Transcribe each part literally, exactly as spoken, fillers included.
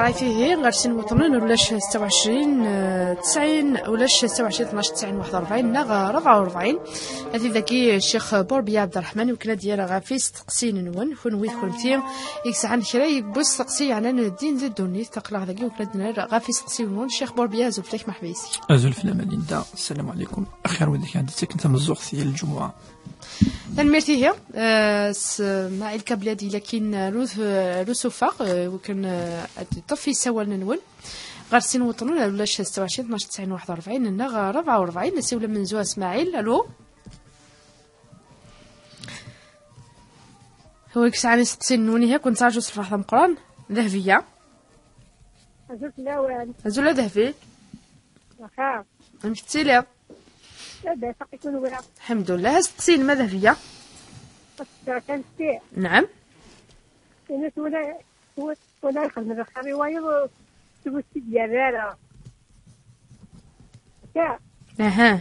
Tihi ɣer sin wuṭnen ulac setta u ɛecrin, eh, tesɛin, ulac setta u ɛecrin, tnac, tesɛin, waḥed u rebɛin neɣ rebɛa u rebɛin. Ati dagi Ccix Burbiya Ɛebderreḥman, iwakken ad d-yerr ɣef isteqsiyen-nwen, kunwi d kunti i yesɛan kra n usteqsi yeɛnan ddin d ddunit. Aql-aɣ dagi iwakken ad d-nerr ɣef isteqsiyen-nwen. Ccix Burbiya, azul fell-ak, merḥba yes-k. Azul fell-am a Linda, sslam ɛlikum. Axir wid i k-ɛeddi ttaken tameẓẓuɣt yal lǧemɛa. Tanemmirt ihi, eh, Smaɛil Kabladi, lakin, eh, ru-, eh, ru-, sufeɣ, eh, iwakken, eh, ad d-teṭṭef isawalen-nwen. Ɣer sin wuṭnen, ulac setta u ɛecrin, tnac, tesɛin, waḥed u rebɛin neɣ rebɛa u rebɛin. Asiwel amenzu a Smaɛil. Alu? Wi yesɛan isteqsiyen-nwen ihi, ad ken-tettṛaju s lferḥ d ameqqran. Dehbiya. Azul fell-awen. Azul a Dehbi. Waxa. Amek tettiliḍ? Labas, aql-iken wa? Lḥemdullah. Asteqsi-inem a Dehbiya. Asteqsi kan sti. Naɛam. Ini-as wala, wala ixdem lxir i wayeḍ, ur s-t-id-yerra ara. Akka. Aha.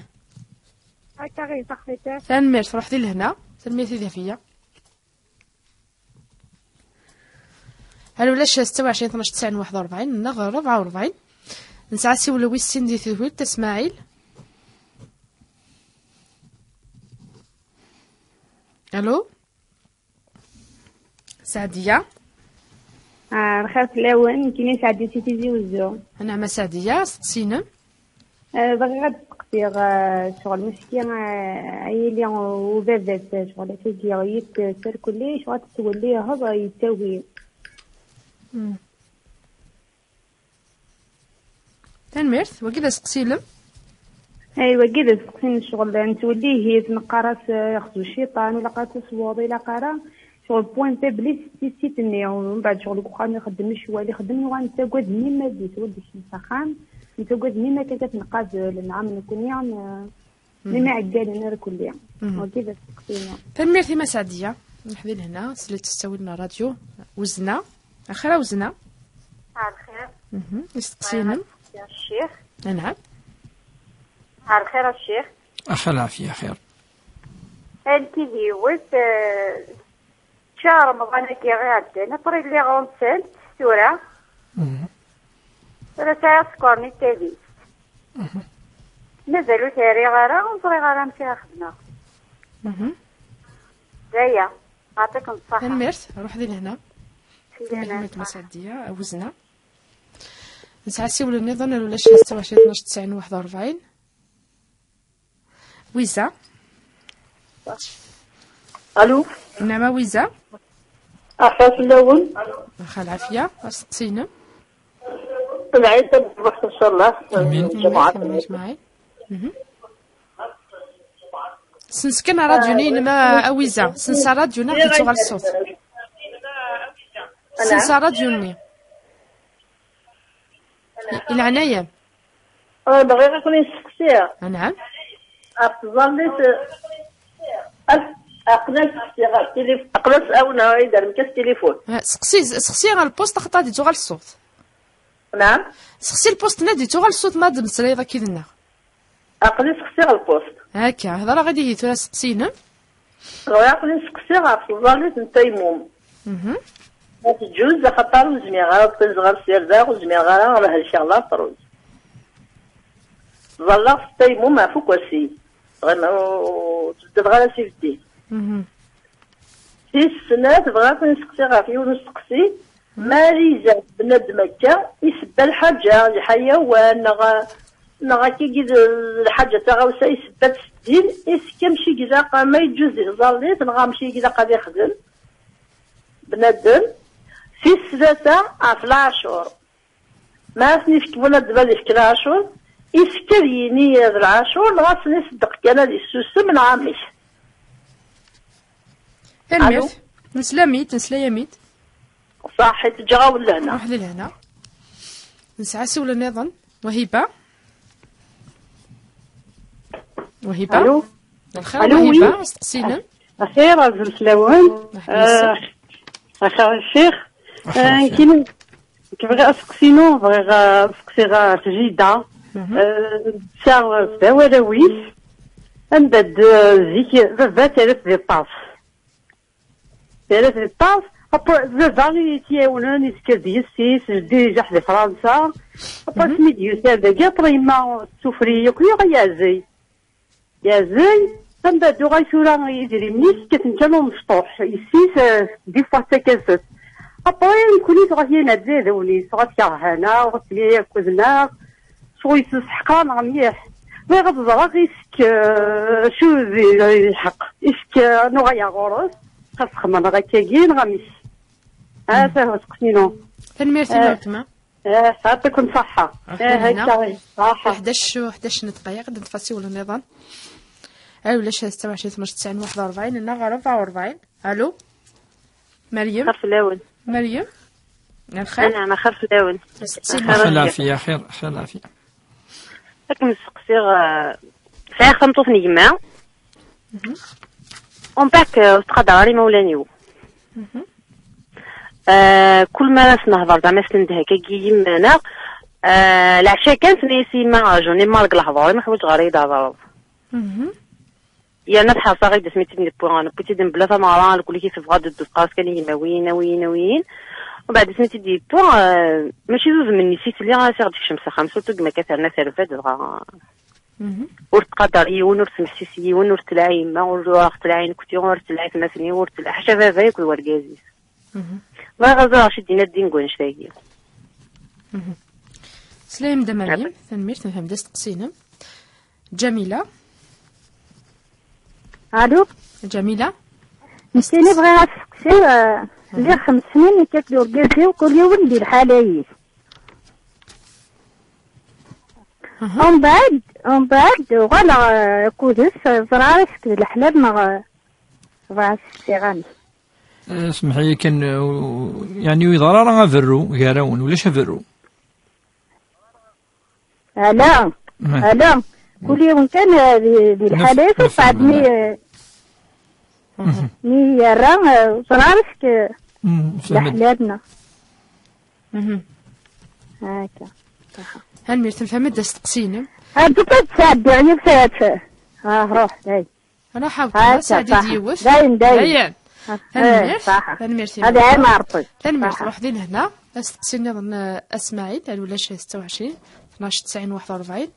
Akka i saxit. Tanemmirt, ruḥ di lehna. Tanemmirt i Dehbiya. Hal ulac setta u ɛecrin, tnac, tesɛin, waḥed u rebɛin neɣ rebɛa u rebɛin. Nesɛa asiwel wis sin di tedwilt, a Smaɛil. Alu? Saɛdiya? Ah, lxir fell-awen, nekkini Saɛdiya si Tizi Wezzu. Anɛam a Saɛdiya, asteqsi-inem? Eh, bɣiɣ ad d-steqsiɣ, eh, ccɣel mačči, eh, ad yili ubabat, eh, ccɣel akkagi, yit, eh, terkelli, ccɣel ad tettwelli, yettawi. Mm. Tanemmirt, wagi d asteqsi-inem? Ay, wagi d asteqsi n ccɣel, nettwelli ihi, neqqar-as, eh, ixzu cciṭan, ur ilaq ara ad tesweḍ, ur ilaq ara. Ccɣel point faible-is d tissit-nni, mbeɛd ccɣel deg uxxam ixeddem ccwal, ixeddem, nuɣal nettagad mi ma d-yettwal-d kra s axxam, nettagad mi ma akka tneqqazel, nɛam nekkni, n-, mhm, mi iɛeggalen irkelli. Mhm. Wagi d asteqsi-inu. Tanemmirt i Mass Ɛeddiya. Neḥdi lehna, slit s ttawil n ṛṛadyu. Wezna. Axir a Wezna. Ar lxir. Mhm. Isteqsiyen-im? Ar lxir a ccix. Anɛam. Ar lxir a ccix. Axir lɛafya, axir. Anti d yiwet, eh, Čča Remḍan-agi iɛeddan, après lliɣ enceinte tura. Mhm. Tura sɛiɣ sskeṛ-nni d tadist. Mhm. Mazal ur t-rriɣ ara, ur ẓriɣ ara amek ara xedmeɣ. Mhm. D aya. Ɛṭikem ṣṣaḥa. Tanemmirt, ruḥ di lehna. Tanemmirt Mass Ɛeddiya, a Wezna. Nesɛa asiwel nniḍen, ulac setta u ɛecrin, tnac, tesɛin, waḥed u rebɛin. Wiza. Alu. Nɛama Wiza. Axir fell-awen. Axir lɛafya, asteqsi-inem? Lɛid tameddurt, inchallah. Amin. Lǧemɛa. Amin, amin, ajmaɛin. Mhm. Sens kan ṛṛadyu-nni-inem a, a Wiza. Sens ṛṛadyu-nni ad d-yettuɣal ṣṣut. Sens ṛṛadyu-nni. I, i leɛnaya-m. Ah, bɣiɣ ad ken-in-steqsiɣ. Anɛam. Ɣef tẓallit, eh, aql-, aql-, aql-, aql-, aql-, awneɣ-iyi-d ar mekka s tilifun. Ah, seqsi, seqsi ɣer lpust, axaṭer ad d-yettuɣal ṣṣut. Naɛam? Seqsi lpust-nni ad d-yettuɣal ṣṣut ma d-temmeslayeḍ akka yid-neɣ. Aql-i seqsiɣ lpust. Akka, hḍeṛ-aɣ-d ihi tura asteqsi-inem. Bɣiɣ ad ken-in-steqsiɣ ɣef tẓallit n taymum. Mhm. Ma teǧǧuz, axaṭer ur zmireɣ ara ad qqinzeɣ ar sirdaɣ, ur zmireɣ ara ad helkeɣ la truz. Ẓalleɣ s taymum ɣef ukasi. Vraiment, ur ttbeddileɣ ara s ibeddi. Mhm. Tis snat, bɣiɣ ad ken-in-steqsiɣ ɣef yiwen usteqsi. Ma izad bnadem akka, isebba lḥaǧa, lḥayawan, neɣ, neɣ akkagi d lḥaǧa taɣawsa, isebba-tt s ddin, is-, amek i ilaq, ma yeǧǧuz di tẓallit, neɣ amek i ilaq ad ixdem bnadem? Tis tlata, ɣef leɛcur. Ma ad sen-ifk bnadem ad ifk leɛcur, is-, ad yini d leɛcur, neɣ ad sen-iṣeddeq kan ad issusem, neɣ amek? Tanemmirt. Alu? Nesla-m-id, nesla-yam-id. Ṣaḥit, ǧǧiɣ-awen lehna. Ruḥ di lehna. Nesɛa asiwel nniḍen. Wahiba? Wahiba? Alu? Lxir, alu, Wahiba, oui. Asteqsi-inem? Axir, azul fell-awen. Merḥba yes-k. Eh, axir, a ccix. Axir, eh, axir. Nekk bɣiɣ asteqsi-inu, bɣiɣ, eh, ad steqsiɣ, eh, ɣef jida. Mhm. Eh, d ta, d awal-is. Anda d, eh, zik, baba terra-t di ṭṭaf. Terra-t di ṭṭaf, Apa, baba i t-iɛawnen, yezga d yessi-s, jeddi ijaḥ di Fransa. Apa, asmi d-yusa dagi, apa, yemma tessufri akk, yuɣal yeɛzey. Yeɛzey, anda d-uɣal tura idrimen-is, kkaten kan umecṭuḥ. Yessi-s, eh, des fois d takasset. Apa, nekkni tuɣa-t-id d iɛdawen-is, tuɣa-t kerhen-aɣ, tuɣa-t akked-neɣ. Ccɣel-is ḥeqren-aɣ mliḥ. Bɣiɣ ad ẓreɣ, est-ce que, eh, acu d, d lḥeqq? Est-ce que, eh, nuɣal ɣur-s? Xas xemmeɣ akkagi, neɣ amek? Ah, ça, هو سقسينو. Tanemmirt i weltma. Eh, يعطيكم الصحة. Akka. Ṣaḥa. Ḥdac, ḥdac n ddqayeq, ad neṭṭef asiwel nniḍen. Ay ulac, ستة وعشرين ثمنمية وتسعة وأربعين, neɣ rebɛa u rebɛin. Allô? Meryem? Xir fell-awen. Meryem? Lxir? Anɛam, xir fell-awen. Xir. Lɛafiya, xir, xir, lɛafiya. Ad kem-sseqsiɣ, eh, sɛiɣ tameṭṭut n gma. Mhm. Umbeɛd, eh, ur tettqadar ara imawlan-iw. Mhm. Eh, kul mi ara s-nehḍer, zɛma s-tendeh akkagi yemma-nneɣ, eh, leɛca kan, tenna-yas yemma, "J'en ai marre deg lehḍur, ma ḥwaǧeɣ ara yi-d-thedreḍ." Mhm. Yerna tḥerṣ-aɣ-id asmi tt-id-newwi, newwi-tt-id mebla tameɣra, lkul-ik tebɣa ad d-teqqar kan i gma wiyin, a wiyin, a wiyin. Umbeɛd asmi tt-id-yewwi, eh, mačči d udem-nni s isli, as-aɣ-d-tekcem s axxam, surtout gma akka terna terba-d, dɣa Mhm. Ur tettqadar yiwen, ur tesmeḥsis yiwen, ur tettlaɛi yemma, ur, ur aɣ-tettlaɛi nekkni, ur tettlaɛi atmaten-iw, ur tettlaɛi ḥaca baba akked wergaz-is. Mhm. Bɣiɣ ad ẓreɣ acu d-yenna ddin deg wannect-agi. Mhm. Slayem-d a Meryem, tanemmirt, nefhem-d asteqsi-inem. Ǧamila? Alu? Ǧamila? Nekkini bɣiɣ ad steqsiɣ, eh, mhm, lliɣ xems snin nekk akked urgaz-iw, kul yiwen di lḥala-is. Aha. Umbeɛd, umbeɛd uɣaleɣ, eh, akked-s, eh, ẓriɣ ara yefk d leḥlal neɣ, eh, bɣiɣ ad s-fkiɣ amek. Eh, smeḥ-iyi kan, eh, u-, yeɛni ur yeḍri ara aberru gar-awen, ulac aberru. Ala, ala, kul yiwen kan, eh, di, di lḥala-is, umbeɛd mi, eh, mhm, mi yerra, eh, ẓriɣ ara yefk, eh, leḥlal neɣ. Mhm. Akka. Tanemmirt, nefhem-d asteqsi-inem. Ad tɛeddiḍ yiwet. Ah, ruḥ, day. Ruḥ, a weltma, akka, saɛdi-d yiwet. Dayen, dayen. Dayen. Ah, tanemmirt, eh, tanemmirt. Ad iɛin Ṛebbi. Tanemmirt, ruḥ di lehna. Asteqsi nniḍen, eh, a Smaɛil, ar ulac ستة وعشرين اثناش تسعين واحد وأربعين.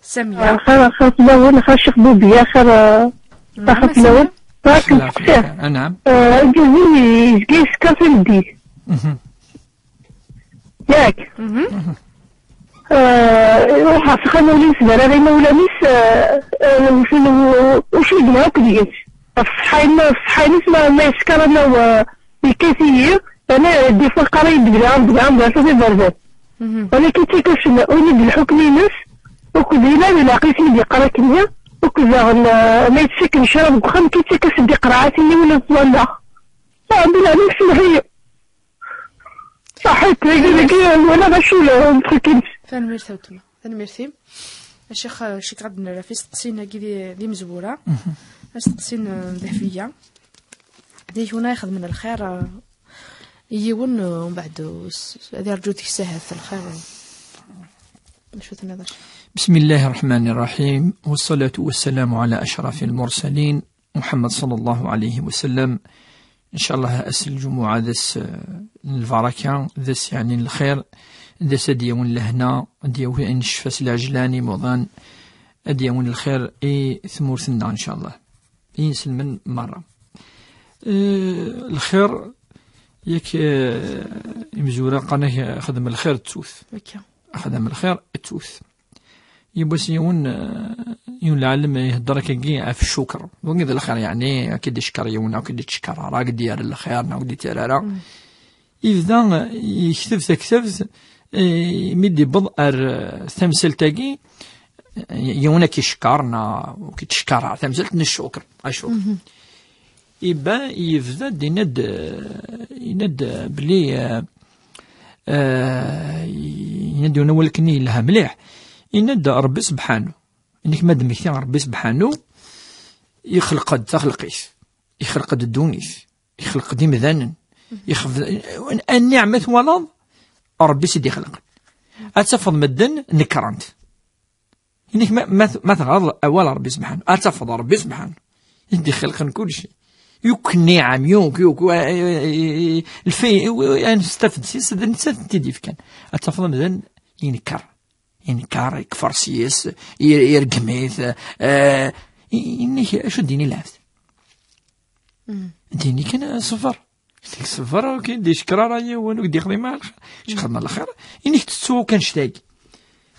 Samiya. Xir, xir fell-awen, xir Ccix Bubiya, xir, eh, xir fell-awen. Bɣiɣ ad kem-steqsiɣ. Anɛam. Eh, argaz-iw yezga yeskeṛ tameddit. Mhm. Yak. Mhm. Eh, iruḥ ɣer texxamt, ur yesber ara imawlan-is, eh, eh, ur, ur, ur cudden akk deg-s. Ɣef ṣṣeḥḥa-ines, ɣef ṣṣeḥḥa-ines ma, ma yeskeṛ ama, eh, yekkat-iyi, ana, eh, des fois qqar-iyi-d bdiɣ, bdiɣ, bdiɣ, s iberdan. Mhm. Walakin ttakk-asen win i d lḥukm-ines, akked yella di leɛqel-is mi d-yeqqar akken-nni, akked daɣen, eh, ma yettakken ccrab deg uxxam, ttakk-asen-d iqerɛatin-nni wala ẓẓalleɣ. Ah, Rebbi leɛnam, semmeḥ-iyi. Ṣaḥit, dagi, dagi, wala d acu n txekkint. Tanemmirt a weltma. Tanemmirt-im. A Ccix, eh, cikkeɣ ad nerr ɣef isteqsiyen-agi d, d imezwura. Mhm. Asteqsi n, eh, Dehbiya. D yiwen ara ixedmen lxir, eh, i yiwen, eh, umbeɛd, eh, s-, ad irǧu deg-s ahat lxir, eh. Acu tenniḍ a Ccix? بسم الله الرحمن الرحيم، والصلاة والسلام على أشرف المرسلين، محمد صلى الله عليه وسلم. إن شاء الله ass n lǧumuɛa d ass, eh, n lbaraka, d ass yeɛni n lxir, d ass ad d-yawin lehna, ad d-yawi ayen ccfa s lɛejlan imuḍan, ad d-yawin lxir i tmurt-nneɣ, إن شاء الله, i yinselmen merra. Eh, lxir, yak, eh, imezwura qqaren-ak xdem lxir d tut. Akka. Xdem lxir d tut. Yiwwas yiwen, eh, yiwen lɛalem ihedder akkagi ɣef ccuker. Wagi d lxir, yeɛni, ad k-id-icekkeṛ yiwen, ad k-id-icekkeṛ ara, ad k-d-yerr lxir, neɣ ad k-d-yerr ara. Mm. Yebda, eh, yekteb taktabt, eh, mi d-yewweḍ ar, eh, tamsalt-agi, eh, yiwen ad k-icekkeṛ, neɣ ur k-id-icekkeṛ ara, tamsalt n ccuker, accuker. Mhm. Iban, yebda-d, yenna-d, eh, yenna-d, eh, belli, eh, eh, yenna-d yiwen awal akken yelha mliḥ. Yenna-d Ṛebbi sebḥanu. Nekk ma d-mmektiɣ Ṛebbi sebḥanu, ixleq-d taxelqit, ixleq-d ddunit, ixleq-d imdanen, ixleq-d, a nniɛma twalaḍ, Ṛebbi s-id-ixleq. Ad tafeḍ medden nekren-t. Inek ma, ma, ma teɣreḍ awal Ṛebbi sebḥanu, ad tafeḍ Ṛebbi sebḥanu i d-ixelqen kulci. Yuk nniɛam, yuk, yuk, wa- eh, eh, eh, lfi- eh, eh, anestaf-d s-, s-, d nettat i t-id-yefkan. Ad tafeḍ amdan yenker. Yenker, yekfer s-yes, ir-, irgem-it, eh, i-, inek, acu d-yini lɛebd? Dini kan, eh, ṣber. Ṣber, ur k-id-yeckeṛ ara yiwen, ur k-d-yexdim ara lxir. Kečč xdem lxir, inek tettuɣ kan cctagi.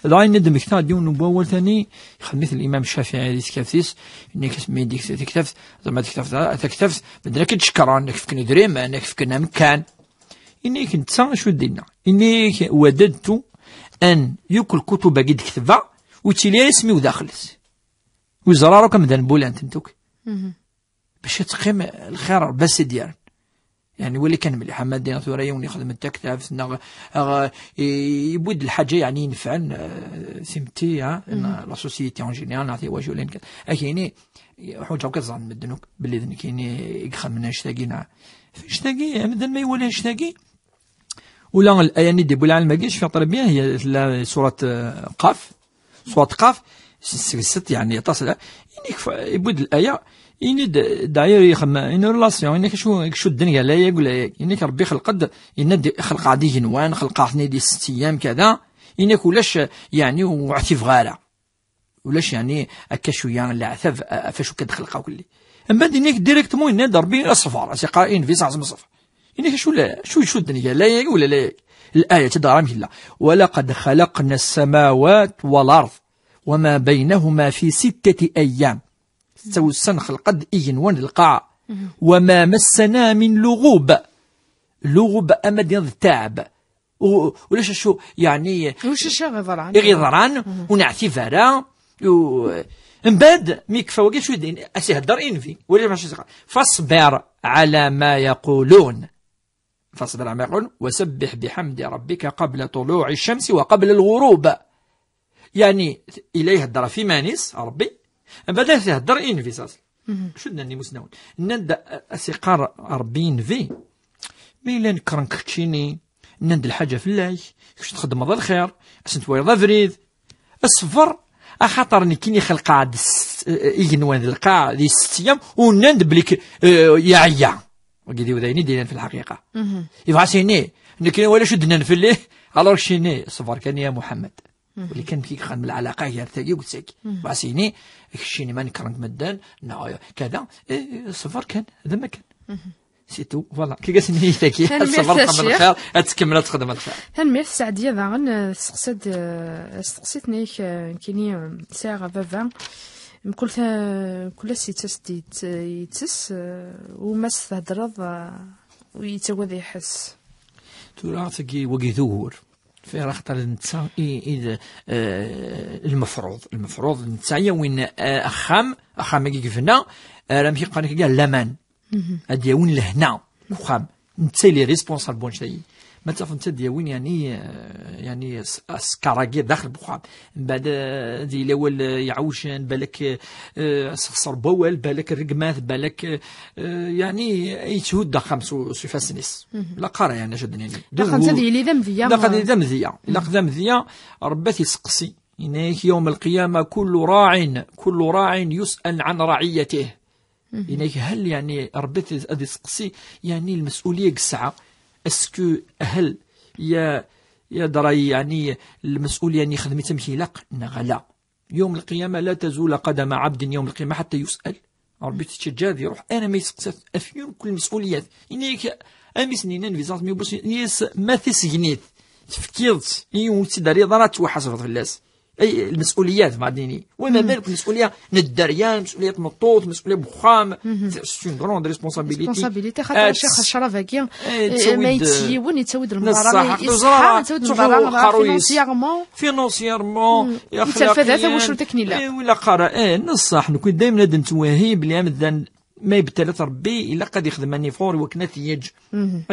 Dɣa yenna-d mmektaɣ-d yiwen n wawal tani, ixdem-it Limam Ccafiɛi di tektabt-is, yenna-k asmi i d-yektab taktabt, zeɛma taktabt, taktabt, medden akk i d-cekkren, ad k-fken idrimen, ad k-fken amkan. Yenna-k netta acu d-yenna? Yenna-k: "Wadadtu an yakk lkutub-agi d-ketbeɣ, ur ttili ara isem-iw daxel-s." Ur yeẓra ara akk amdan n Bulantent akk. Bac ad teqqim lxir Rebbi ad s-id-yerren. Yeɛni, wali kan mliḥ, ama d tura yiwen yexdem-d taktabt, neɣ, neɣ, i-, yewwi-d lḥaǧa, yeɛni, inefɛen, eh, timetti, ha, la société en général, neɣ tiwaculin kan. Akini, ḥuǧa akk ad ẓren medden akk belli d nekkini i ixedmen annect-agi, neɣ f-, annect-agi, amdan ma iwala annect-agi, ula l-aya-nni d-yewwi lɛelm-agi, cfiɣ très bien, hi tella surat, eh, Qaf. Surat Qaf, s-, seg-s, yeɛni, aṭas la, ini-k f-, yewwi-d laya, ini-d, d'ailleurs, yexdem une relation, ini-k acu i icudden gar laya-agi u laya-agi. Ini-k Rebbi ixleq-d, yenna-d ixleq-aɣ-d igenwan, xelqeɣ-ten-id di sett ayyam, kada. Ini-k ulac, yeɛni, ur ɛtibeɣ ara. Ulac, yeɛni, akka cwiya n leɛtab, a-, ɣef acu akka d-xelqeɣ kulli. Mbeɛd, ini-k directement yenna-d Rebbi: "Ṣber", as-yeqqar i Nnbi s ɛzem ṣber. Ini-k acu la, acu icudden gar laya-agi u laya-agi? Laya teḍra amek yella: "ولقد خلقنا السماوات والأرض وما بينهما في ستة أيام." Setta wussan nxelq-d igenwan d lqaɛa. "وما مسنا من لغوب." Luɣub, ama d-tiniḍ d taɛeb. U-, ulac acu, yeɛni, ulac acu i ɣ-iḍran. I ɣ-iḍran, ur neɛtib ara. U-, mbeɛd, mi yekfa wagi, acu i d-, as-ihedder i Nnbi. Wali acu i s-yeqqar: "فاصبر على ما يقولون." "فاصبر على ما يقولون وسبح بحمد ربك قبل طلوع الشمس وقبل الغروب." Yeɛni, ila ihedder ɣef iman-is, Rebbi, mbeɛd ad ihedder i Nnbi, s-, s-, acu d-nnan imusnawen? Nnan-d, a-, as-iqqar Rebbi i Nnbi: "Ma yella nekren keččini, nnan-d lḥaǧa fell-ak, kečč txeddmeḍ lxir, ad sen-twaliḍ abrid, ṣber, axaṭer nekkini xelqeɣ-d s-, igenwan d lqaɛa di sett ayyam, u nnan-d belli k-, eh, yeɛya." Wagi d iwdayen i d-yellan fi lḥaqiqa. Yebɣa s-yini, nekkini wala acu d-nnan fell-i, alors keččini ṣber kan ya Muḥemmed. Wali kan kif xedmen lɛalaqa gar tagi d tagi. Yebɣa s-yini, keččini ma nekren-k medden, neɣ kada, eh, ṣber kan, d amek kan. C'est tout, voilà. Kif as-nini tagi, ad ṣber, txedmeḍ lxir, ad tkemmel ad txedmeḍ lxir. Tanemmirt, Saɛdiya daɣen, eh, testeqsa-d, eh, asteqsi-nnek, eh, nekkini, eh, sɛiɣ baba, mkul ta-, mkul ass yettas-d yett-, yettes, eh, u ma s-thedreḍ, eh, ur yettagad ad iḥess. Tura tagi, wagi d ugur. Fir axaṭer d netta i, i d, eh, lmefruḍ. Lmefruḍ d netta yawin, eh, axxam, axxam-agi yebna, ar amek i qqaren akka, laman. Ad d-yawin lehna deg uxxam. Netta i les responsables n wannect-agi. Ma tafeḍ netta ad d-yawin, yeɛni, eh, yeɛni s-, askar-agi daxel n uxxam. Mbeɛd, eh, ad yili awal, eh, yeɛwjen, balak, eh, asexṣer n wawal, balak rregmat, balak, eh, yeɛni, yetthudda axxam s u-, s ifassen-is. La qqar, yeɛni, acu d-nini. Ilaq netta ad yili d amedya. Ilaq ad yili d amedya. Ilaq d amedya, Rebbi ad t-iseqsi. Yenna-yak يوم القيامة كل راع، كل راع يسأل عن رعيته. Yenna-yak hal, yeɛni, Rebbi ad iseqsi, yeɛni, lmesulya i yesɛa. Est-ce que hal ya, ya dra, yeɛni, lmesulya-nni yexdem-itt amek ilaq, neɣ ala? يوم القيامة لا تزول قدم عبد يوم القيامة حتى يسأل. Rebbi tettaǧǧa ad iruḥ arma yesteqsa ɣef yiwen kul lmesuliyat. Yenna-yak, am i s-nnan Bizanṭ mi yewwi s-, yenna-yas, ma tisegnit tefkiḍ-tt i yiwen ur tt-id-terriḍ ara, ad twaḥasbeḍ fell-as. Ay, lmesuliyat, bɣa d-nini. Wa ma balek lmesulya n dderya, lmesulya n tmeṭṭut, lmesulya n wexxam. C'est une grande responsabilité. Responsabilité, xaṭer ad ccix ccrab-agi, eh, eh, ma yettawi-d, yettawi-d lmeḍra, neṣṣaḥ, yettawi-d lmeḍra, financièrement. Financièrement, hmm, yetterfad ɣer tawacult akken ilaq. Eh, wala qqara, eh, neṣṣaḥ, nekni daymen ad nettwahi belli amdan ma yebtal-it Rebbi, ilaq ad yexdem un effort i wakken ad t-yeǧǧ.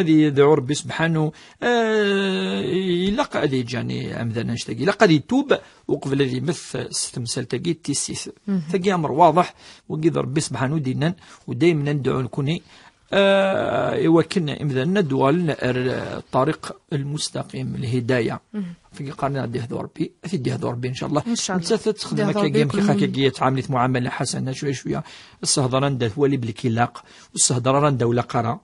Ad yedɛu Rebbi sebḥanu, eh, ilaq ad yeǧǧ, yeɛni, amdan annect-agi. Ilaq ad yetub uqbel ad yemmet s temsalt-agi tissit. Tagi amer waḍeḥ, wagi d Rebbi sebḥanu d-yennan, u daymen ad nedɛu nekni, Ah, i wakken imdanen ad d-uɣalen ar, ah, ṭṭariq lmustaqim, lhidaya. Fagi qqaren ad d-ihdu Rebbi, ad t-id-ihdu Rebbi, incallah. Incallah. Nettat ad texdem akkagi, amek Rebbi, akkagi, ad tɛamel-it muɛamala ḥasana, cwiya, cwiya. Ad s-tehder anda twali belli ilaq, ur s-tehder ara anda ur ilaq ara.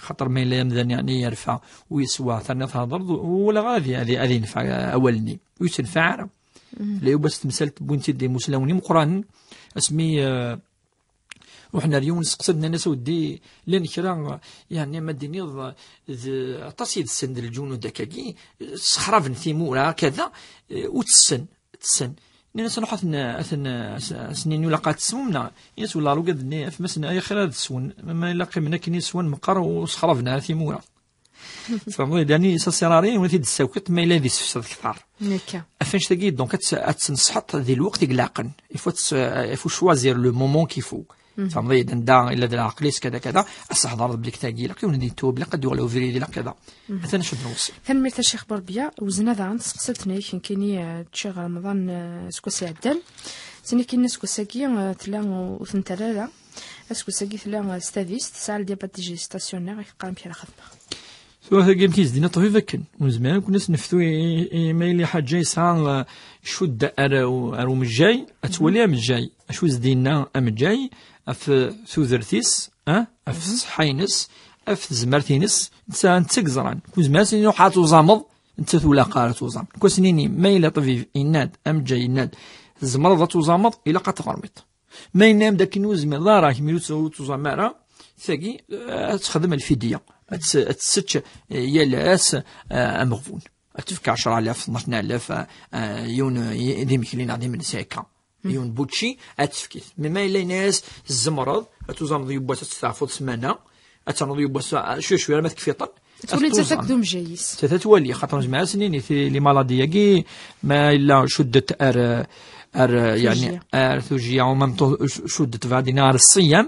Xaṭer ma yella amdan, yeɛni, yerfa u yeswa, terniḍ thedreḍ, wala ad, ad, ad yenfeɛ awal-nni. Ur yettenfeɛ ara. La yuba s temsalt wwin-tt-id imusnawen imeqqranen, asmi, eh, ruḥen ar yiwen seqsan, nnan-as: "A weddi, llan kra, yeɛni, ma d-tiniḍ, d aṭas yid-sen d lǧunud akkagi, ssexraben timura, kada, eh, ur tessen, tessen." Nnan-as: "Nruḥ ad ten-, ad ten-, as-, as-nini ulaq ad teswem, neɣ?" Nnan-as: "Wala, alugad-nni, af masen ay axir ad swen, ma yella qqimen akken i swan meqqar ur sexraben ara timura." Tfehmeḍ? Yani, ça sert à rien, ur t-id-tessakiḍ, ma yella ad yessefsed kter. Akka. Af annect-agi, donc, ad tt-, ad tenṣeḥeḍ di lweqt i ilaqen. Il faut tt-, il faut choisir le moment qu'il faut. Tfehmeḍ-iyi-d, anda illa d lɛeql-is, kada, kada, ad s-hḍreḍ belli tagi ilaq yiwen ad yettuwab, ilaq ad yuɣal ubrid, ilaq kada. Atan acu d-newṣi. Tanemmirt a Ccix Burebya. Wezna daɣen tseqsalt-nni nekkini, eh, ččiɣ Remḍan, eh, aseggas iɛeddan. Tini kini aseggas-agi, eh, tella ur, ur ten-terra ara. Aseggas-agi tella, eh, s tadist, tesɛa le diabète digestationnaire, i teqqar amek ara xedmeɣ. Tura tagi amek i s-d-yenna ṭṭbib akken, ur nezmir ara ad as-neftu i, i, ma yella lḥaǧa yesɛa, eh, icudd ar, ar umejjay, ad twali amejjay. Acu i s-d-yenna amejjay ɣef tudert-is, eh, ɣef ṣṣeḥḥa-ines, ɣef tezmert-ines, netta, netta i yeẓran. Ur nezmir ad s-nini ruḥ ad tuẓameḍ, netta ur ilaq ara ad tuẓam. Nekk ad s-nini, ma yella ṭṭbib yenna-d, amejjay yenna-d, tzemreḍ ad tuẓameḍ, ilaq ad teɣremiḍ. Ma yenna-am-d akken ur zmireḍ ara, kemmini ur tt-, ur tuẓam ara, tagi, eh, ad texdem lfidya. Ad tt-, ad tessečč, eh, yal ass, eh, ameɣbun. Ad tefk ɛecra alaf, tnac alaf, eh, eh, yiwen, eh, d imekli neɣ d imensi akka. Yiwen n bučči, ad tefk-it. Mais ma yella yenna-as, tzemreḍ, ad tuẓameḍ yiwwas, ad testeɛfuḍ ssmana, ad ternuḍ yiwwas, eh, cwiya cwiya, arma tekfiḍ-ten. Tuli nettat akked umejjay-is. Nettat ad twali, xaṭer nezmer ad s-nini ti-, les maladies-agi, ma yella cuddet ar, ar, yani, ar tujjiya, u même temps, cuddet baɛdina ar ṣṣiyam,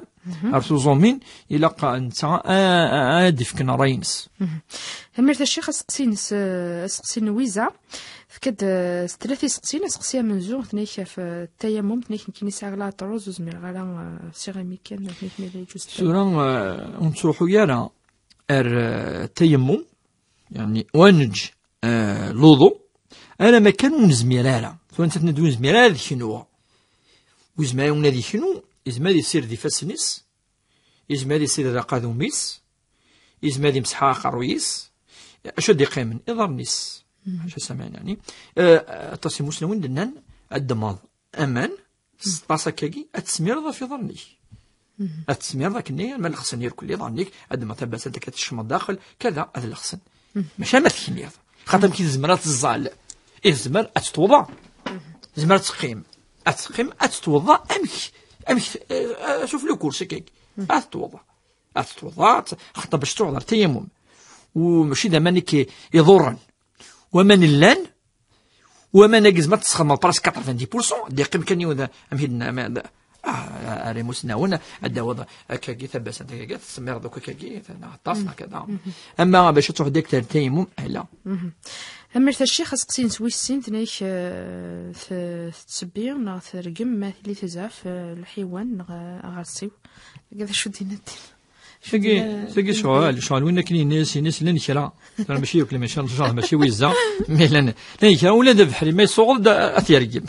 ar tuẓumin, ilaq netta a, a, ad d-ifken ṛṛay-ines. Tanemmirt a Ccix, aseqsi-ines, eh, aseqsi n Wiza, tefka-d, eh, s tlata iseqsiyen, aseqsi amenzu, tenna-k ɣef, eh, tayamum, tenna-k nekkini sɛiɣ laṭruz, ur zmireɣ ara, eh, siɣ amikan, tenna-k ma yella yeǧǧuz. Tura, eh, ur nettruḥu ara ar, eh, tayemmum, yani, ur neǧǧ, eh, luḍu, alamma kan ur nezmir ara. Tura nettat ur nezmir ara ad knuɣ. Ur yezmir ara ad iknu, yezmer ad yessired ifassen-is, yezmer ad yessired aqadum-is, yezmer ad yemseḥ aqerruy-is. Acu ad d-iqqimen? Iḍarren-is. Acu samaɛin, yani. Eh, aṭas imusnawen d-nnan, ad d-temmɣeḍ aman, s ṭas akkagi, ad tesmireḍ ɣef iḍarren-ik. Ad tesmireḍ akken ma lexsen irkel iḍarren-ik, ad d-temmɣeḍ tabasant akka, ad tecmeḍ daxel, kada, ad lexsen. Maca ma tekniḍ. Xaṭer amek i tezmer ad teẓẓal? I tezmer ad teṭṭuḍa. Tezmer ad teqqim. Ad teqqim, ad teṭṭuḍa. Amek, amek, eh, eh, sufell ukursi akkagi. Ad teṭṭuḍa. Ad teṭṭuḍa, ad t-, xaṭer bac teṭṭuḍa ar tayamum. U mačči d aman i k-iḍurren. Waman llan, waman-agi tzemreḍ ad tesxedmeḍ presque quatre-vingt-dix pour cent, d-iqqim kan yiwen, amek i d-nenna, ma d-, ah, ar imusnawen, ad d-tawiḍ akkagi tabasant akkagi, ad tessemmireḍ akk akkagi, neɣ aṭas, neɣ kada. Ama bac ad truḥ direct ar tayemmum, ala. Tanemmirt a Ccix, aseqsi-ines wis sin, tenna-k, eh, t-, tettebbi neɣ tergem ma tili tezɛef, eh, lḥiwan neɣ, eh, aɣersiw. Akka d acu d-yenna ddin? Tagi, tagi ccɣel, ccɣel win akken yenna-yas, yenna-yas llan kra. Tura mačči yakk, mačči, mačči Wiza, mais llan, llan kra, ula d abeḥri ma yessuɣeḍ-d, ad t-yergem.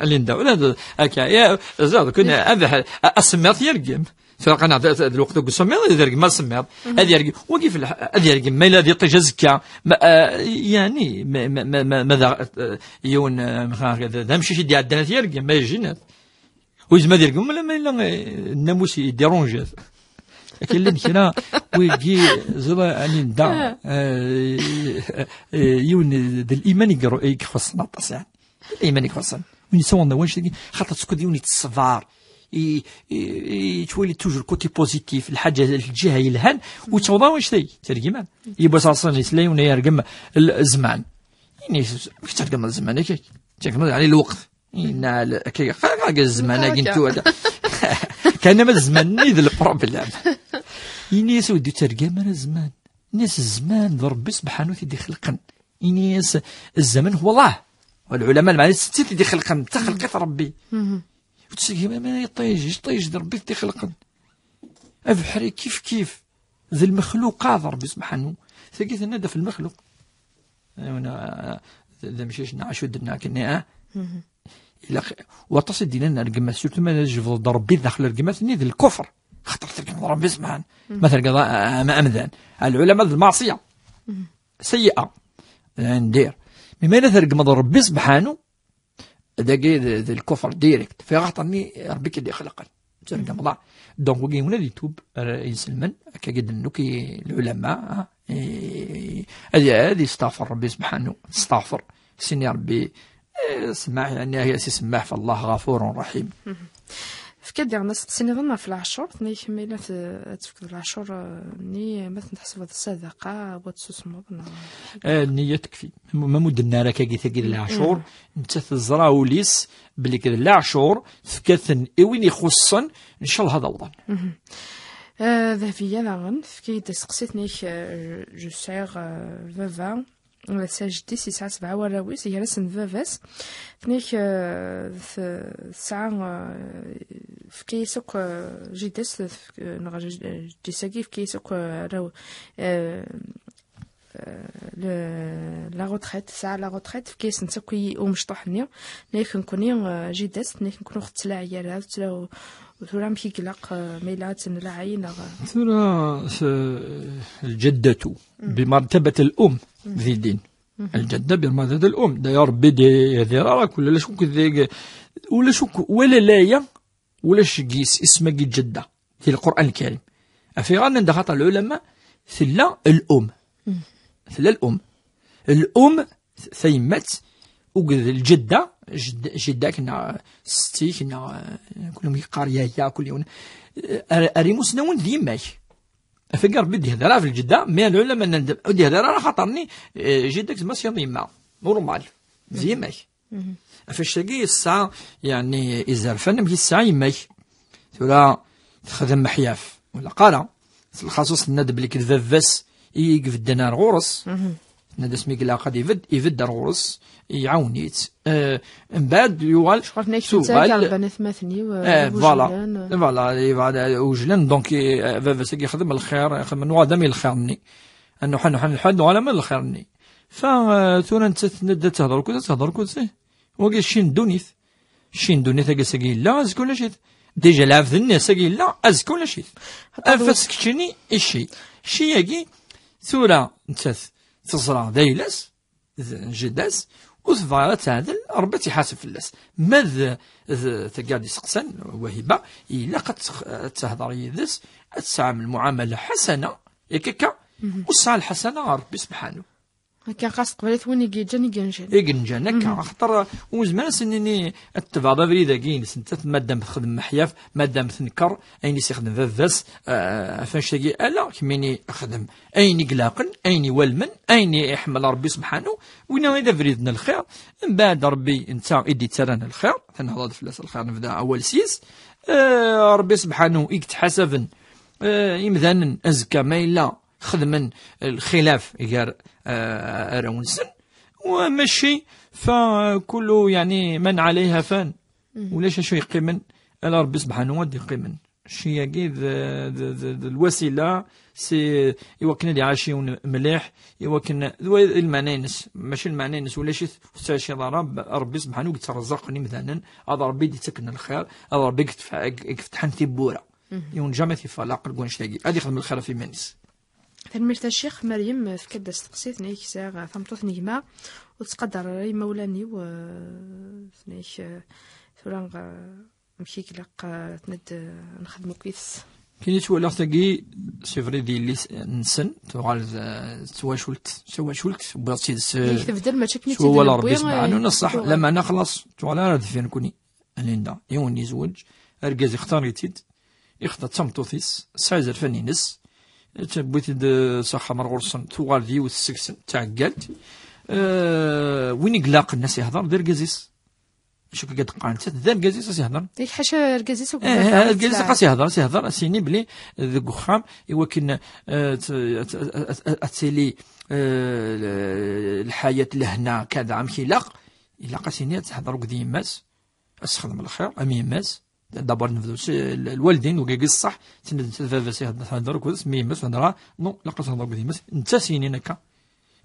Linda, ula d, akka, ya, ẓer, kun, abeḥri, a-, asemmiḍ ad t-yergem. Tura qanaɣ d, d lweqt deg usemmiḍ, ad yergem asemmiḍ. Ad yergem, wagi f lḥ-, ad yergem, ma yella d iṭij azekka, ma, ah, yani, ma, ma, ma, ma, ma d, ah, yiwen, ah, d, d amcic i d-iɛeddan ad t-yergem, ma yejjin. Ur yezmer ad yergem, ma, ma yella, eh, nnamus yeddiṛunjat. Akken llan kra, wigi, ẓra, ani nda, eh, eh, yiwen d liman i gru-, i ixuṣṣen aṭas, yani. D liman i ixuṣṣen. Win yessawaḍen wanect-agi, xaṭer tsekkud yiwen yettṣebar, i, i, i, yettwali toujours côté positif, lḥaǧa, lǧiha yelhan, ur yettaweḍ ara wanect-agi, tergem. Yiwwas aṣan yesla yiwen yergem l-, zzman. Ini, amek tergem zzman, akka? Tergem, yani, lweqt. Yenna, akka, akka, zzman-agi n tura. Kan ama d zzman-nni d lproblem. Ini-as, ur d-tergam ara zzman. Ini-as, zzman d Rebbi sebḥanu i t-id-ixelqen. Ini-as, الزمن هو الله. والعلماء, lmeɛna, d setti i t-id-ixelqen, d taxelqit n Rebbi. Ur d-tergam ara iṭij, iṭij d Rebbi i t-ixelqen. Abeḥri kif kif. D lmexluqat Ṛebbi subḥanu. Tagi tenna-d ɣef lmexluq. Ɛawna, d amcic neɣ acu d-nna akken, ah? Ilaq, waṭas i d-yennan rregmat, surtout ma tjebdeḍ-d Ṛebbi daxel rregmat-nni d lkufr. Xaṭer tergmeḍ Ṛebbi subḥanu. Ma tergeḍ a-, a-, amdan. Lɛulama d lmaṣiyya. Sayyi'a. Ndir. Mi ma yella tergmeḍ Ṛebbi subḥanu, dagi d, d lkufr direct. Fi ɣaṭer-nni Ṛebbi k-id-ixelqen. Tergmeḍ. Donc, wagi yiwen ad itub, ar inselmen, akka i d-nnuk i lɛulama, ah, i, ad, ad istaɣfer Ṛebbi subḥanu, testaɣfer. Sini Ṛebbi, eh, semmaḥ, yani, ah, si semmaḥ, فالله غفور رحيم. Fka-d diɣen asteqsi nniḍen ɣef leɛcur, tenna-k ma yella t-, ad tefkeḍ leɛcur, eh, nni, ma ten-tḥesbeḍ d ssadaqa, wa tessusmeḍ, neɣ? Eh, nniya tekfi. Ma, ma mudden ara kagi tagi d leɛcur, nettat teẓra ul-is, belli d leɛcur, tefka-ten i win ixuṣṣen, ncallah ad awḍen. Eh, Dehbiya daɣen, tefka-yi-d asteqsi, tenna-k, eh, je, sɛiɣ, eh, baba, d ajeddi-s, yesɛa sebɛa warraw-is, gar-asen d baba-s. Tenna-k, eh, t-, tesɛa, eh, tefka-yas akk, eh, jida-s, tef-, eh, neɣ j-, jeddi-s-agi yefka-yas akk, eh, arraw, eh, eh, le-, la retraite, tesɛa la retraite, tefka-yasent akk i umecṭuḥ-nni. Tenna-k nekkni, eh, jida-s, tenna-k nekkni ur ɣ-tettlaɛi ara, ur tettla-, ur tura amek i ilaq, eh, ma yella ad tt-nlaɛi, neɣ? Tura, s-, lǧaddatu, بمرتبة الأم في الدين. الجدة بمرتبة الأم. D'ailleurs, Ṛebbi d-, ur yehdir ara, ulac akk deg, ulac akk, wala laya, ulac deg is-, isem-agi ǧedda, di Lqur'an Lkarim. Af ayɣer nnan-d axaṭer lɛulama, tella l'um. Tella l'um. L'um, tayemmat, akked lǧedda, jedd-, jidda-k neɣ setti-k neɣ, eh, kul yiwen yeqqar yaya, kul yiwen. Eh, ar, ar imusnawen d yemma-k. Af ayɣer Ṛebbi d-yehder ɣef lǧedda, mais lɛulama nnan-d ur d-yehder ara xaṭer-nni, eh, jidda-k tezmer ad s-tiniḍ yemma. Normal. D yemma-k. Af anect-agi yesɛa, yeɛni, izerfan amek yesɛa yemma-k. Tura texdem meḥyaf, ur ilaq ara. S lxaṣuṣ tenna-d belli d baba-s i ibedden ar ɣur-s. Tenna-d asmi ilaq ad ibedd, ibedd ar ɣur-s, iɛawen-itt. Eh, mbeɛd yuɣal, je crois que nekk tuɣal, netta i irebban atmaten-iw, eh, eh, voilà. Ujlan, eh. Voilà, voilà, ujlan, donc, eh, baba-s agi yexdem lxir, yexdem nnuɣ adam i lxir-nni. Ad nuḥ, ad nuḥ, ad nuḥ, ad nuɣal ama d lxir-nni. Fa, eh, tura nettat tenna-d ad tehder akked, ad tehder akked, eh. Wagi cci n ddunit. Cci n ddunit, agi ass-agi yella, azekka ulac-it. Déjà lɛebd-nni ass-agi yella, azekka ulac-it. Xaṭer afas keččini i cci. Cci-agi, tura nettat teẓra d ayla-s, d jida-s, ur tebɣa ara ad teɛdel, Ṛebbi ad tt-iḥaseb fell-as. Ma d, d tagi i d-iseqsan, Wahiba, ilaq ad tex-, ad tehder yid-s, ad tesɛam lmuɛamala ḥasana, yak akka, ur tesɛa lḥasana ɣer Ṛebbi subḥanu. Akka, ɣas teqbaylit win i yeǧǧan i yenǧan. I yenǧan, akka. Axaṭer, ur nezmir ad s-nini ad tebɛeḍ abrid-agi-ines, nettat, madam texdem meḥyaf, madam tenker ayen i s-ixdem baba-s, eh, ɣef annect-agi, ala, kemmini xdem ayen i ilaqen, ayen iwalmen, ayen i iḥemmel Ṛebbi subḥanu, winna i d abrid n lxir. Mbeɛd Ṛebbi netta i d-ittarran lxir, ad nehḍer fell-as lxir, nebda awal s-yes. Eh, Ṛebbi subḥanu i yettḥasaben, eh, imdanen azekka ma yella xedmen lxilaf gar, eh, arraw-nsen, wa mačči, fa kullu, yeɛni, man ɛalayha fan. Ulac acu yeqqimen, ala Ṛebbi subḥanu ad d-yeqqimen. Cci-agi d, d, d, d lwasila, si, i wakken ad iɛac yiwen mliḥ, i wakken, d wa i lmeɛna-ines, mačči lmeɛna-ines, ulac-it, ur tettɛiciḍ ara, Ṛebbi subḥanu i yettreẓẓaqen imdanen, ad Ṛebbi i d-ittaken lxir, ad Ṛebbi i yetf-, i yefetḥen tiwwura. Yiwen jamais tifeɣ leɛqel deg wannect-agi. Ad ixdem lxir ɣef yiman-is. Tanemmirt a Ccix. Meryem, eh, tefka-d asteqsi, tenna-k sɛiɣ, eh, tameṭṭut n gma, ur tettqadar ara imawlan-iw, eh, tenna-k, eh, tura, eh, amek i ilaq, eh, tenna-d, eh, nexdem akk yid-s. Kini ttwalaɣ tagi, c'est vrai, d yelli-s-, nsen, tuɣal d, eh, d twacult, d tawacult, wwiɣ-tt yid-s, eh, yekteb-d mačči akken i s wawal tt-id-newwi, Ṛebbi eh, subḥanu, neṣṣaḥ, tuɣal. Lameɛna xlaṣ, tuɣal ara deffir nekni. Linda, yiwen yezweǧ, argaz ixtar-itt-id, ixta d tameṭṭut-is, tesɛa izerfan-ines, tewwi-t-id, eh, s axxam ar ɣur-sen, tuɣal d yiwet seg-sen, d taɛeggalt. Eh, win i ilaqen ad s-ihder d argaz-is. Acu akka d-qqaren, d argaz-is ad s-ihder. Yak ḥaca argaz-is akked, eh, baba, eh, argaz-is ad s-ihder, ad s-ihder, ad s-yini belli deg uxxam, i wakken, eh, t-, t-, t-, ad tili, eh, lḥayat lehna, kada, amek ilaq, ilaq ad s-yini ad tehder akked yemma-s, ad s-texdem lxir, am yemma-s, D'abord nebdu s lwaldin, wagi ṣṣeḥ, tin d baba-s ihedder, thedder akked-s, mi yemma-s thedder, non, ilaq ad tehder akked yemma-s, netta s-yinin akka.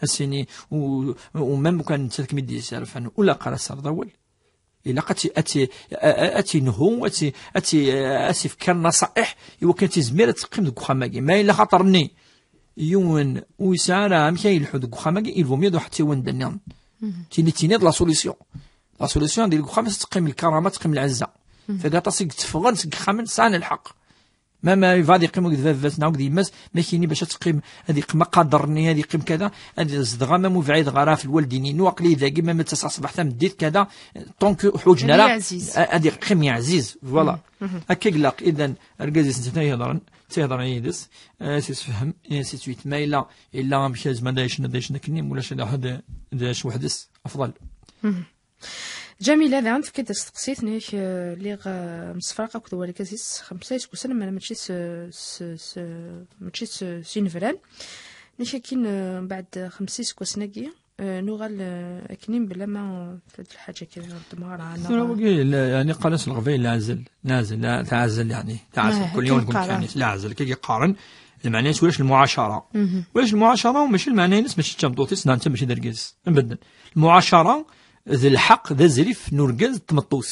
As-yini, u, u même kan netta kem-id-yesserfan, ur ilaq ara ad s-terreḍ awal. Ilaq ad ti-, ad ti-, a-, a-, ad tinhu, ad ti-, ad ti-, ad s-ifk kan naṣa'iḥ, i wakken ad tizmir ad teqqim deg uxxam-agi. Ma yella xaṭer-nni, yiwen ur yesɛi ara amek ad yelḥu deg uxxam-agi, il vaut mieux ad iruḥ ad t-iwin d nniḍen. Tini, tini d la solution. La solution, di deg uxxam, ad teqqim lkarama, ad teqqim lɛezza. Fagi aṭas i yetteffɣen seg yexxamen sɛan lḥeqq. Ma, ma yebɣa ad yeqqim akked baba-s neɣ akked yemma-s, ma kini bac ad teqqim, ad yeqqim aqader-nni, ad yeqqim kada, ad zedɣeɣ ma mu bɛid ɣer ɣef lwaldin-inu, aql-i dagi, ma ma ttaseɣ ṣṣbeḥ tameddit kada, tant que ḥuǧen ara, ad yeqqim yeɛziz, voilà. Akka i ilaq, idan, argaz-is netta ihedren, ttihedren yid-s, ad s-isefhem, et ainsi de suite. Ma yella, yella amek yezmer ad yecna, ad yecna akkenni, ma ulac ad iruḥ ad, ad yɛic weḥd-s, afḍal. Ǧamila daɣen tefka-d asteqsi, tenna-ak, eh, lliɣ, eh, msefraq akked wergaz-is xemsa iseggasen, amer mačči s, s, s, mačči s, s inebran. Tenna-ak akkin, eh, mbeɛd xemsa iseggasen-agi, eh, nuɣal, eh, akkenni mebla ma, eh, tella lḥaǧa kan ɣer tmeɣra, neɣ tura wagi, la, yani, qqaren-as leɣbayel leɛzel, leɛzel, la, taɛzel, yani, taɛzel, kul yiwen qqaren-as leɛzel, kagi qqaren, lmeɛna-is ulac lmuɛacara. Ulac lmuɛacara, u mačči lmeɛna-ines, mačči d tameṭṭut-is, neɣ netta mačči d argaz. Abadan. Lmuɛacara d lḥeqq, d azrif n urgaz d tmeṭṭut.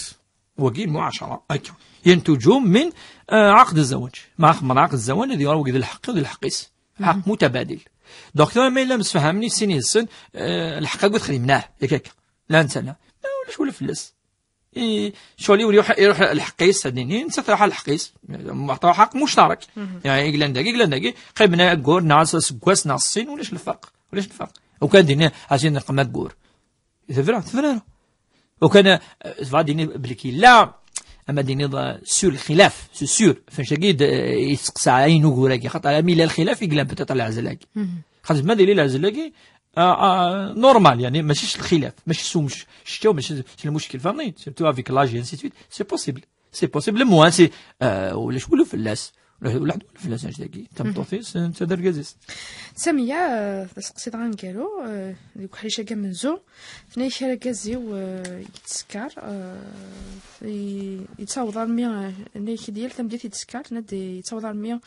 Wagi lmuɛacara, akka. ينتج من, eh, ɛaqd zzawaj. Ma xemmer ɛaqd zzawaj, ad yuɣal wagi d lḥeqq-iw, d lḥeqq-is. Ɛaqd mutabadil. Donc, tura ma yella msefhamen i sin yid-sen, eh, lḥeqq-agi t-xedmen, ah, yak akka. La netta la. Ma ulac wala fell-as. I, ccɣel-iw iruḥ, iruḥ lḥeqq-is, ad nini, nettat truḥ lḥeqq-is. Truḥ ḥeqq muctarek. Yani, i yellan dagi, i yellan dagi, qqimen aggur, neɣ aseggas, neɣ sin, ulac lferq. Ulac lferq. U kan dini, asin neqqim aggur. Tebra, tebra. U kan, eh, tebɣa dini belki la, ama dini, eh, sur lxilaf, c'est sûr. Fenc-agi d, eh, yesteqsa ayen ugur-agi. Xaṭer ami yella lxilaf, i yellan peut-être leɛzel-agi. Xaṭer ma d-yili leɛzel-agi, ah, ah, normal, yani, mačči s lxilaf, mačči s umec-, ccetwa, mačči s, s lmuckil, fahmni? Surtout avec l'âge, et ainsi de suite. C'est possible. C'est possible. Le moins, c'est, euh, ulac wulu fell-as. Ulac, ulac wulu fell-as, anect-agi. Tameṭṭut-is, eh, d argaz-is. Samiya, eh, d aseqsi dɣa aneggaru, eh, deg uḥric-agi amenzu. Tenna-ak argaz-iw, eh, yettsekkar, eh, i-, yettaweḍ armi, eh, tenna-ak-d yal tameddit yettsekkar, tenna-d yettaweḍ armi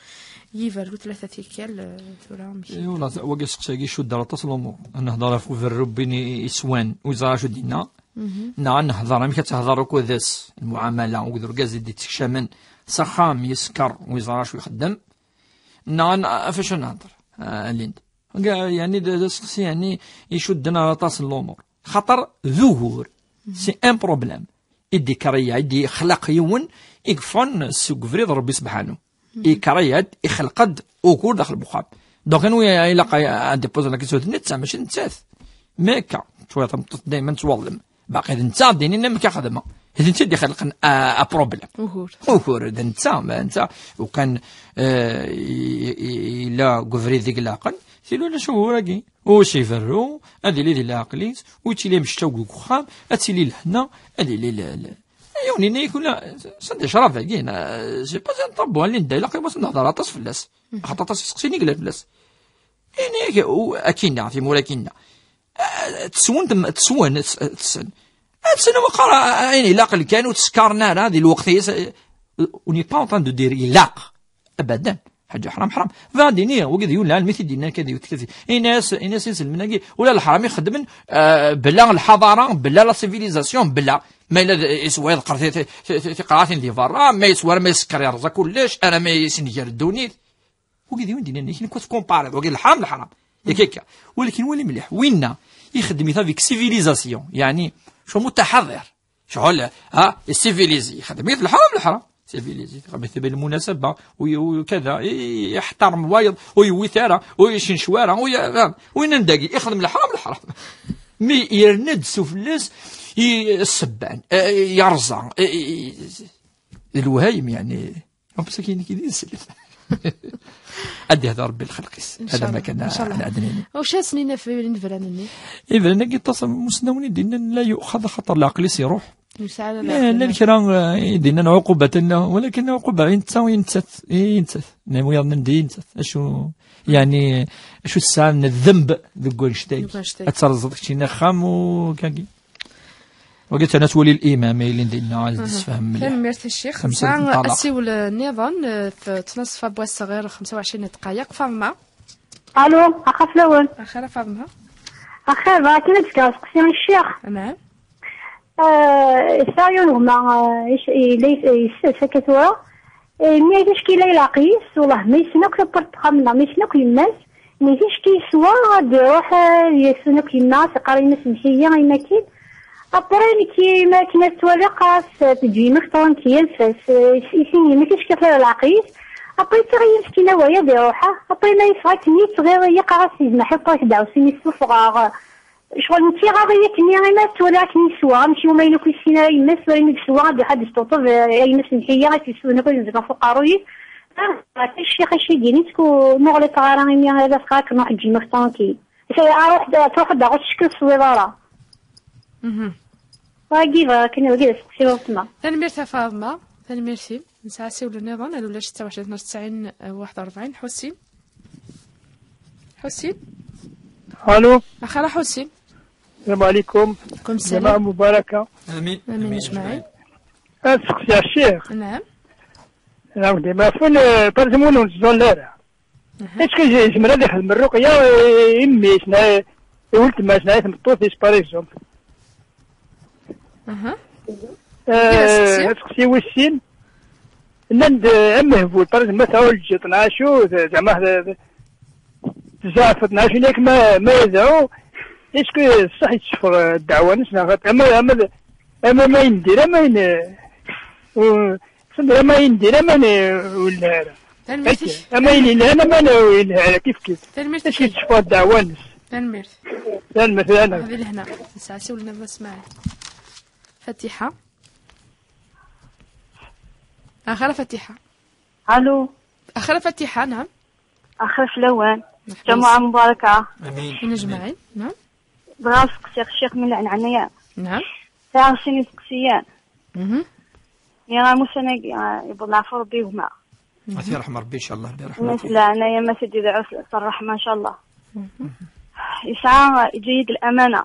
yiberru tlata tikkal, eh, tura amek i, wala, wagi aseqsi-agi icudd ar aṭas n lumuṛ. Ad nehḍer ɣef uberru n win i-, iswan, ur yeẓri acu d-yenna. Neɣ ad nehḍer amek ad tehḍer akked-s, lmuɛamala, akked urgaz i d-ittekcamen s axxam, yeskeṛ, ur yeẓri acu ixeddem. Neɣ ad n-, ɣef acu ad nehḍer, a Lind? Ga-, yani, d, d aseqsi, yani, icudden ar aṭas n lumuṛ. Xaṭer d ugur, c'est un problème. I d-ikerya, i d-ixlaq yiwen, i yeffɣen seg ubrid n Ṛebbi sebḥanu. Ikerya-d, ixleq-d ugur daxel n uxxam. Donc, anwa i ilaq ad d-ipoẓ la question? D netta, mačči d nettat. Mais akka, tura tameṭṭut dayma tettwaḍlem. Baqi d netta, d inin amek xedmeɣ. D netta i d-ixelqen a, a problème. Ugur. Ugur, d netta, ma netta, u kan, eh, i, i, yella deg ubrid i ilaqen, tili ulac ugur-agi. Ur s-iberru, ad yili di leɛqel-is, ur yettili amectaw deg uxxam, ad tili lehna, ad yili l-, l-, yiwen yenna-yak ula, sanda ccrab-agi, na, c'est pas un tabou, Linda, ilaq i wasen nehḍer aṭas fell-as. Axaṭer aṭas iseqsiyen i yellan fell-as. Ini-ak, u-, akinna, timura akinna. Ah, teswen, tem-, teswen, tes-, tessen. Ah, tessen, waqar, ah, ayen ilaq kan ur teskaren ara di lweqt-is, eh, on n'est pas en train de dire ilaq. Abadan. Ḥaǧa ḥram, ḥram. Bɣa ad d-iniɣ, wagi d yiwen lɛalem i t-id-yennan kan di teftilt. Ini-as, ini-as inselmen-agi, ula leḥram i xeddmen, eh, bla lḥaḍara, bla la civilisation, bla. Ma yella d, iswa yeḍqer ti-, ti-, ti-, ti-, tiqraɛtin di berra, ma yeswa ara ma yeskeṛ yerẓa kullec, ara ma yessenger ddunit. Wagi d yiwen d-yennan, yak nekk ad tkumpariḍ, wagi d leḥram, leḥram. Yak akka. Walakin wali mliḥ, winna ixeddem-it avec civilisation, yeɛni, cɣel mutaḥaḍir. Cɣel, ha, civilisé, ixeddem-it leḥram, leḥram. Civilisé, ixeddem-it بالمناسبة, u, u, kada, i, i, iḥtarem wayeḍ, ur yewwit ara, ur yeccencel ara, ur y-, winna n dagi, ixeddem leḥram, leḥram. Mi yerna-d sufell-as, i, ssebban, i, yerẓa, i, i, d lwehayem, yeɛni. Amsakin-nni d ineslem. Ad d-ihder Rebbi lxelq-is. Hada ma kan, inchallah. Ad d-nini. Wacu ad s-nini ɣef yinebran-nni? Ibran-agi aṭas n musnawen i d-yennan la yuxad, axaṭer leɛqel-is iruḥ. Ur yesɛi ara leɛqel. Llan kra, eh, i d-yennan ɛuqubatan, walakin ɛuquba i netta, i nettat, i nettat. Nnan wiyaḍ-nni d i nettat. Acu, yeɛni, acu tesɛa n ddemb deg wannect-agi? Deg wannect-agi. Ad terẓeḍ keččini axxam u kagi. Wagi atan ad twali l'imam, ma yelin dinna, ad d-tessefhem mliḥ. Tanemmirt a ccix. Tamsalt n ṭṭalaɣ. Asiwel nniḍen, eh, f-, ttnaṣfa n wass ɣir xemsa u ɛecrin dqayeq. Faḍma. Allo, axaf lawen. Axir a Faḍma. Axir, bɣiɣ kan ad d-fkeɣ aseqsi i ccix. Naɛam. Eh, yesɛa yiwen gma, eh, yella yes-, yesses akka tura. Eh, mi ticki la ilaq-is, wellah, ma yessen akk tawwurt n uxxam-nneɣ, ma yessen akk yemma-s, mi ticki yeswa, ad iruḥ, eh, yessen akk yemma-s, iqqar yemma-s mḥiya, aymakin. Après, nekki, ma akken ad twaliɣ, qqar-as, eh, teǧǧa yemma-k tranquille, s-, s-, isin yemma-k ticki la ilaq-is. Après, yettaɣ yemma-s kina waya, ad iruḥ, ah. Après, ma yesɣa akken yettɣiḍ, yeqqar-as yezmeḥ, yeqqar-as ddeɛwessu-nni ssufɣeɣ. Ccɣel n tiɣaḍi akken-nni, imi ad twali akken yeswa, amek iwumi ayen akk yessin ara yemma-s, tura imi yeswa, ad iruḥ ad d-istuṭṭeḍ, eh, ay yemma-s n ḥiya, ad t-yessuden akk ad yenzef ɣef uqerruy-is. Ah, ata ccix acu i d-yini, tku, ma ɣliṭeɣ ara imi ad as-qqar akken ruḥ ǧǧi-m tranquille. Aruḥ, truḥ-d ɣur-s ccekk ur teswiḍ ara. Mhm. Wagi bɣiɣ akken, wagi d aseqsi weltma. Tanemmirt a Faḍma, tanemmirt-im. Nesɛa asiwel nniḍen, alulac setta u ɛecrin tnac u tesɛin waḥed u rebɛin. Ḥussin? Ḥussin? Allo. Axir a Ḥussin. Salam alaikum. Alaikum salam. Jama'a mubaraka. Amin. Amin ajmaɛin. Ad seqsiɣ ccix. Naɛam. Naɛam, dima fun, eh, par exemple, ur neẓẓul ara. Aha. Est-ce que yezmer ad ixdem rruqya i, i mmi-s, neɣ i weltma-s, neɣ i tmeṭṭut-is, par exemple? Aha. Eh, aseqsi wis sin. Nnan-d, eh, amehbul, par exemple, ma tɛulǧeḍ, neɣ acu, ze-, zeɛma, eh, tzeɛfeḍ, neɣ acu, yak ma, ma yedɛu, est-ce que ṣṣeḥ yetteffeɣ, eh, ddeɛwa-nnes, neɣ xaṭi? Ama, ama, ama ma yendir, ama yen-, eh, u-, Send ama yendir, ama ne-, ur yelha ara. Tanemmirt-ik. Ama yen yelhan, ama ne-, ur yelha ara, kif kif. Tanemmirt-ik. Acu tetteffeɣ ddeɛwa-nnes? Tanemmirt. Tanemmirt, tanemmirt. Di lehna. Nesɛa siwel nniḍen, Smaɛil. Fatiḥa. Axir a Fatiḥa. Allo. Axir a Fatiḥa, naɛam. Axir fell-awen. Merḥba. Ǧamuɛa mubaraka. Amin. Amin ajmaɛin, naɛam. Bɣiɣ ad seqsiɣ ccix mi lɛen ɛnaya. Naɛam. Sɛiɣ sin iseqsiyen. Mhm. Nniɣ-am ussan-agi, ah, yewweḍ leɛfu Rebbi gma. Mhm. Ad t-yerḥem Rebbi, ncallah, bi ṛṛeḥma. Nna-s leɛnaya ma t-id-idɛu s, s ṛṛeḥma, ncallah. Mhm. Yesɛa, yeǧǧa-yi-d lamana.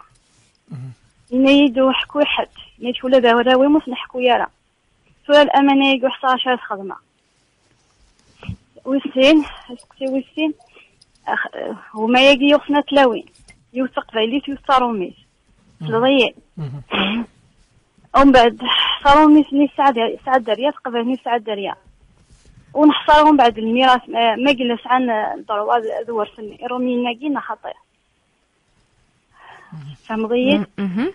Mhm. Yenna-yi-d ur ḥekku i ḥedd. Yenna-yi-d ula d arraw-im ur ten-ḥekku ara. Tura lamana-agi ur ḥṣiɣ acu ara s-xedmeɣ. Wis sin, aseqsi wis sin, ax-, gma-agi yuɣ snat tlawin. Yiwet taqbaylit, yiwet taṛumit. Mhm. Tesleḍ-iyi? Mhm. Umbeɛd, taṛumit-nni tesɛa der-, tesɛa dderya, taqbaylit-nni tesɛa dderya. Ur neḥṣa ara umbeɛd lmiras, ma, ma yella sɛan, eh, ddṛuwa ad, ad wersen iṛumiyen-agi, neɣ xaṭi. Mhm. Tfehmeḍ-iyi? Mhm.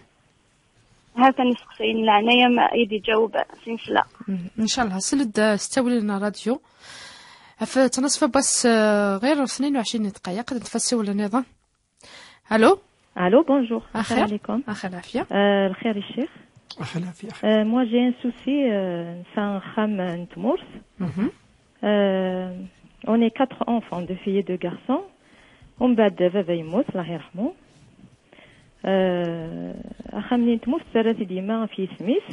Ha-t-an iseqsiyen, leɛnaya-m ad yi-d-iǧaweb s inesla. Mhm. Ncallah, sel-d, eh, s ttawil n ṛṛadyu. Ɣef ttnaṣfa n wass, eh, ɣir tnin u ɛecrin dqayeq, ad nṭef asiwel nniḍen. Allô? Allô, bonjour. Axir. Salam alaikum. Axir lɛafya. Euh, lxir i ccix. Axir lɛafya. Euh, moi, j'ai un souci, euh, nesɛa axxam n tmurt. Mhm. Euh, on est quatre enfants, deux filles et deux garçons. Umbeɛd baba yemmut, Allah yerḥmu. Euh, axxam-nni n tmurt terra-t-id yemma ɣef yisem-is.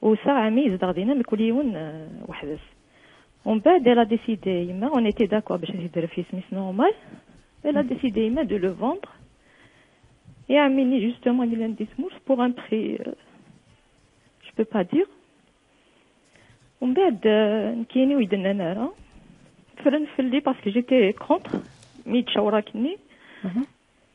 U sɛiɣ ɛemmi yezdeɣ dinna, mkul yiwen, euh, weḥd-s. Umbeɛd, elle a décidé, yemma, on était d'accord باش ad t-id-terr ɣef yisem-is normal. Elle a décidé, yemma, de le vendre. I ɛemmi-nni, justement, yellan di tmurt, pour un prix, euh, je peux pas dire. Umbeɛd, euh, nekkini ur yi-d-nnan ara. Ffren fell-i parce que j'étais contre mi d-cawreɣ akkenni. Mhm.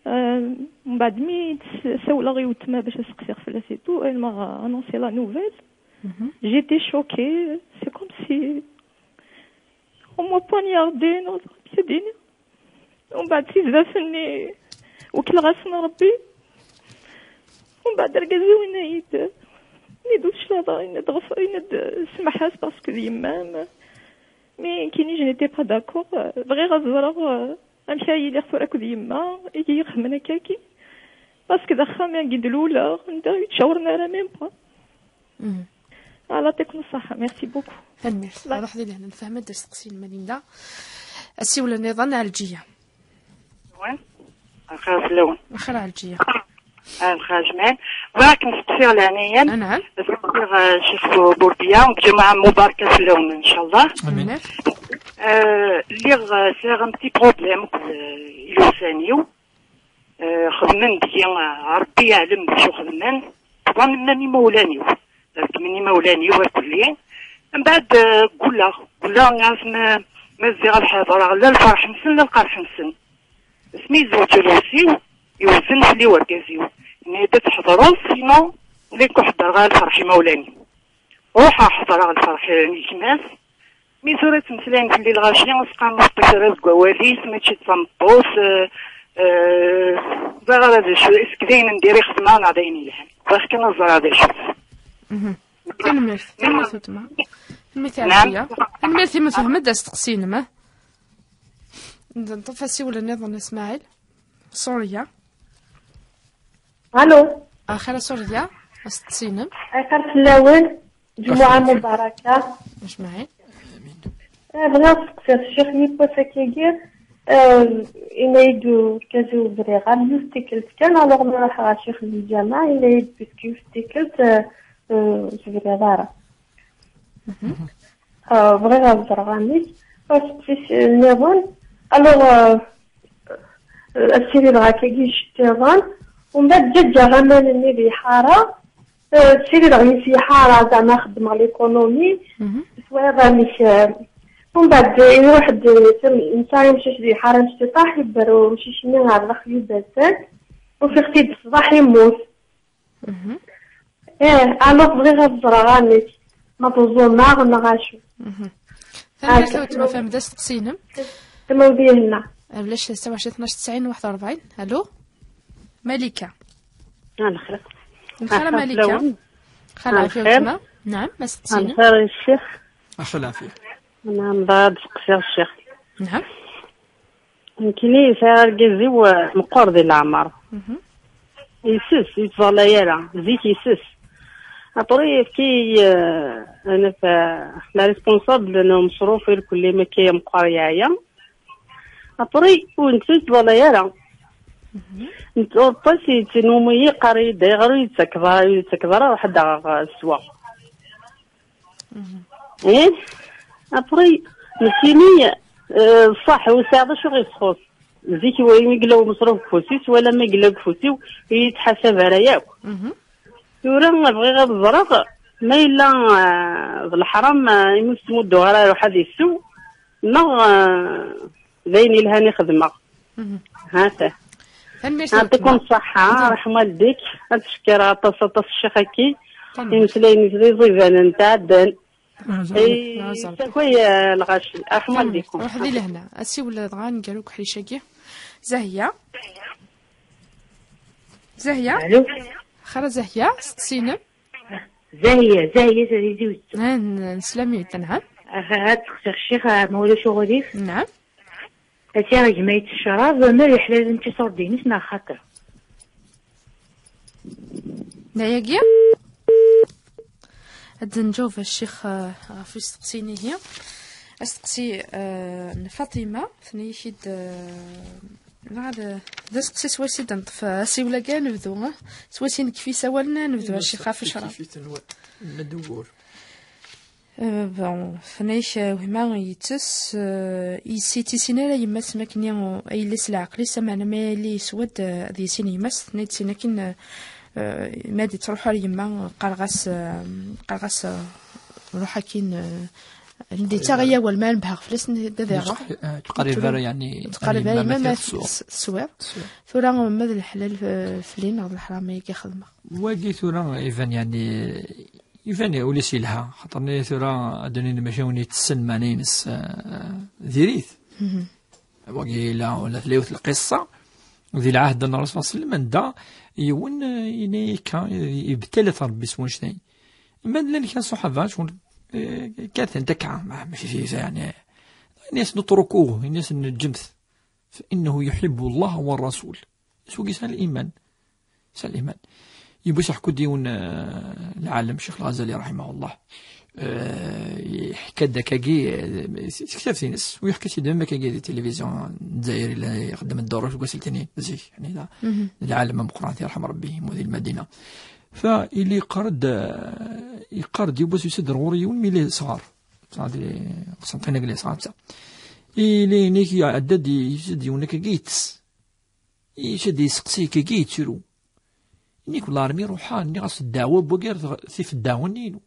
Euh, umbeɛd mi s-, sawleɣ i weltma bac ad seqsiɣ fell-as et tout, elle m'a annoncé la nouvelle. Mhm. J'étais choquée, c'est comme si on m'a poignardé, neɣ ẓriɣ amek ad iniɣ. Umbeɛd tizdat-nni, wekleɣ-asen Rebbi. Umbeɛd argaz-iw yenna-yi-d, yenna-d ur tecliɛeḍ ara, yenna-d ɣef, yenna-d smeḥ-as parce que d yemma-m. Mais nekkini, je n'étais pas d'accord. Bɣiɣ ad ẓreɣ, euh, amek ara yiliɣ tura akked yemma, i yi-ixedmen akkagi. Parce que d axxam-agi d-luleɣ, anda ur yi-d-cawren ara même pas. Mhm. Ala, ṭikum ṣṣaḥa. Merci beaucoup. Tanemmirt. Waḍeḥ di lehna, nefhem-d asteqsi n Malinda. Asiwel nniḍen, Ɛelǧiya. Wen? Axir fell-awen. Axir Ɛelǧiya. Ah, lxir jmaɛin. Bɣiɣ ad kem-steqsiɣ leɛnaya-m. Anɛam. Ad steqsiɣ, eh, Ccix Bu-, Burbiya, ǧamuɛa mubaraka fell-awen, ncallah. Amin. Tanemmirt. Eh, lliɣ, eh, sɛiɣ un petit problème akked, eh, ilusan-iw. Eh, xedmen deg-i, eh, Rebbi yeɛlem d acu xedmen. Ṭṭlam imawlan-iw. Rekmen imawlan-iw irkelli. Mbeɛd, eh, gulleɣ. Gulleɣ, nniɣ-as ma, ma zdiɣ ad ḥadreɣ la lferḥ-nsen, la lqerḥ-nsen. Asmi yezweǧ urusi-w, iwzen fell-i urgaz-iw. Yenna-yi-d ad tḥedreḍ, sinon, ula nekk ur ḥeddreɣ ara lferḥ imawlan-iw. Ruḥeɣ ḥedreɣ lferḥ n gma-s. Mi tura ttmeslayen fell-i lɣaci, asqam ur teṭṭif ara deg wawal-is, mačči d tameṭṭut, eh, eh, ẓriɣ ara d acu, est-ce que d ayen n diri xedmeɣ neɣ d ayen yelhan. Bɣiɣ kan ad ẓreɣ d acu. Mhm. Tanemmirt, tanemmirt a weltma. Tanemmirt a Ɛziya. Tanemmirt imi tfehmeḍ asteqsi-inem, ah. Nṭef asiwel nniḍen a Smaɛil. Surya. Allo. Axir a Surya, asteqsi-inem. Axir fell-awen. Ǧumuɛa mubaraka. Ajmaɛin. Eh, bɣiɣ ad steqsiɣ ccix yiwwas akkagi, eh, yenna-yi-d urgaz-iw bɣiɣ am yiwet tikkelt kan, alors mi ruḥeɣ ɣer ccix n lǧameɛ, yenna-yi-d puisque yiwet tikkelt, eh, eh, ur tebriḍ ara. Mhm. Eh, bɣiɣ ad ẓreɣ amek, asteqsi nniḍen, alors, eh, eh, ad ssirideɣ akkagi iceṭṭiḍen, umbeɛd ǧǧaǧǧaɣ aman-nni di lḥara, Eh, ssirideɣ yis lḥara, zeɛma xeddmeɣ l'économie. Mhm. Teswiḍ amek, eh, umbeɛd iruḥ-d, eh, nesɛa amcic di lḥara, amcic iṭaḥ, iberru umcic-nni ɣer daxel yubassan. Ufiɣ-t-id ṣṣbeḥ immut. Mhm. Eh, alors bɣiɣ ad ẓreɣ amek, ma teẓẓumeɣ neɣ acu. Mhm. Tanemmirt a weltma, fehmeɣ-d asteqsi-inem. Tama-w di lehna. Bla ccetla, tnac tesɛin waḥed u rebɛin. Allo? Malika. Lxir. Lxir a Malika. Lxir a weltma. Naɛam, asteqsi-inem. Lxir a ccix. Axa lɛafya. Naɛam, bɣiɣ ad d-steqsiɣ ccix. Naɛam. Nekkini sɛiɣ argaz-iw, eh, meqqer di leɛmer. Mhm. Ises, ur yettẓalay ara. Zik ises. Après, yefki, eh, la responsable n umeṣruf irkelli mi akka meqqer yeɛya. Après, ur netta ur yettẓalay ara. Mhm. Netta, après, yettnumi-yi, yeqqar-iyi-d ayɣer ur yettakeḍ ara, ur yettakeḍ ara, ruḥ ad d-aɣeɣ, eh, sswa. Mhm. Eh? Après, nekkini, eh, ṣṣeḥ, ur sɛiɣ d acu ɣ-isxuṣ. Zik, wa, mi yella umeṣruf deg ufus-is, wala mi yella deg ufus-iw, ur yi-yettḥasab ara yakk. Mhm. Tura, bɣiɣ ad ẓreɣ ma yella, eh, d leḥram, eh, imi ur s-ttmudduɣ ara, iruḥ ad issew, neɣ, eh, d ayen yelhan i xedmeɣ. Mhm. Ha-t-a. Tanemmirt a weltma. Yeɛṭikum ṣṣeḥḥa, ṛeḥma ldik. Ad tcekkireɣ aṭas, aṭas ccix-agi. Tanemmirt. Imeslayen-is d iẓibanen, tɛeddan. Mazal. Eh, mazal. Ssakay, eh, lɣaci. Ṛeḥma ldikum. Ruḥ di lehna. Asiwel dɣa ngar akk ḥric-agi. Zahya. Zahya. Alo. Xara Zahya, steqsi-inem. Zahya, Zahya, Zahya, Zahya. Ah, n-, neslam-it, nɛam. Ah, ad teqsiɣ ccix, ah, ma ulac uɣilif. Nɛam. Ati a gma yettecrab, ma d iḥlalen d tiṣurdinis neɣ xaṭi? D ayagi? Ad nǧaweb a ccix, eh, ɣef usteqsi-ihi. Asteqsi, eh, n Faṭima, tenna-ak-id, eh, neɣ d, d asteqsi s wasi d-neṭṭef, eh, asiwel-agi, ad nebdu, eh, s wasi nekfi isawalen, ad nebdu a ccix ɣef ccrab. Kif-kif-iten wa-, n ugur. Euh, bon, fnayek, euh, wehma yettess, euh, yessi tisin ara yemma-s makken i, ay yella s leɛqel-is, ameɛna ma yella yeswa-d, euh, ad yissin yemma-s, tenna-d sin akin, euh, euh, ma d-ittruḥu ar yemma, qqareɣ-as, euh, qqareɣ-as, euh, ruḥ akin, euh, anda yettaɣ i awal, ma nebheɣ fell-as, n-, d ad iruḥ. Ur yettqarrib ara, yeɛni, ur yettqarrib ara, yemma ma teswiḍ. Teswiḍ. Tura, ma d leḥlal, euh, fell-i neɣ d leḥram ay xedmeɣ. Wagi tura, iban, yeɛni, Iban ul-is yelha, xaṭer-nni tura ad d-nini mačči win yettessen meɛna-ines, eh, diri-t. Mhm. Wagi yella, ula tella yiwet lqissa, di lɛahd n Ṛṛasul ṣella Llahu ɛalayhi wa sallam, anda yiwen, eh, yenna akka, yebtal-it Ṛebbi s wannect-en. Mbeɛd llan kra ṣṣuḥaba, ccɣel, eh, kkaten akka, ma, mačči, yeɛni, yenna-yasen: "Utrukuhu", yenna-yasen: "Neǧǧem-t. Fa innahu yuḥibbu Llah wa Rasul." S wagi yesɛa liman. Yesɛa liman. Yiwwas iḥekku-d yiwen, eh, lɛalem, Ccix Lɣazali, raḥimahullah. Eh, iḥekka-d akkagi, eh, s, s tektabt-ines, u iḥekka-tt-id même akkagi di tilivizyu n Lezzayer, yella ixeddem dduṛus deg wass letniyen, zik, yeɛni da, mhm, d lɛalem ameqqran, yerḥem Ṛebbi, yemmut di Lmadina. Fa, ili yeqqar-d, eh, yeqqar-d yiwwas yusa-d ar ɣur-i yiwen, mi yella yesɣer. Sɛad, Qsenṭin, agla yesɣer netta. Ili inek iɛedda-d, yusa-d yiwen akkagi yettess. Yetteddi yesteqsi-k, yettru. Inik, "Wala, armi ruḥeɣ, nniɣ-as ddeɛwa n wagi ar tɣ-, tifeddawen-inu."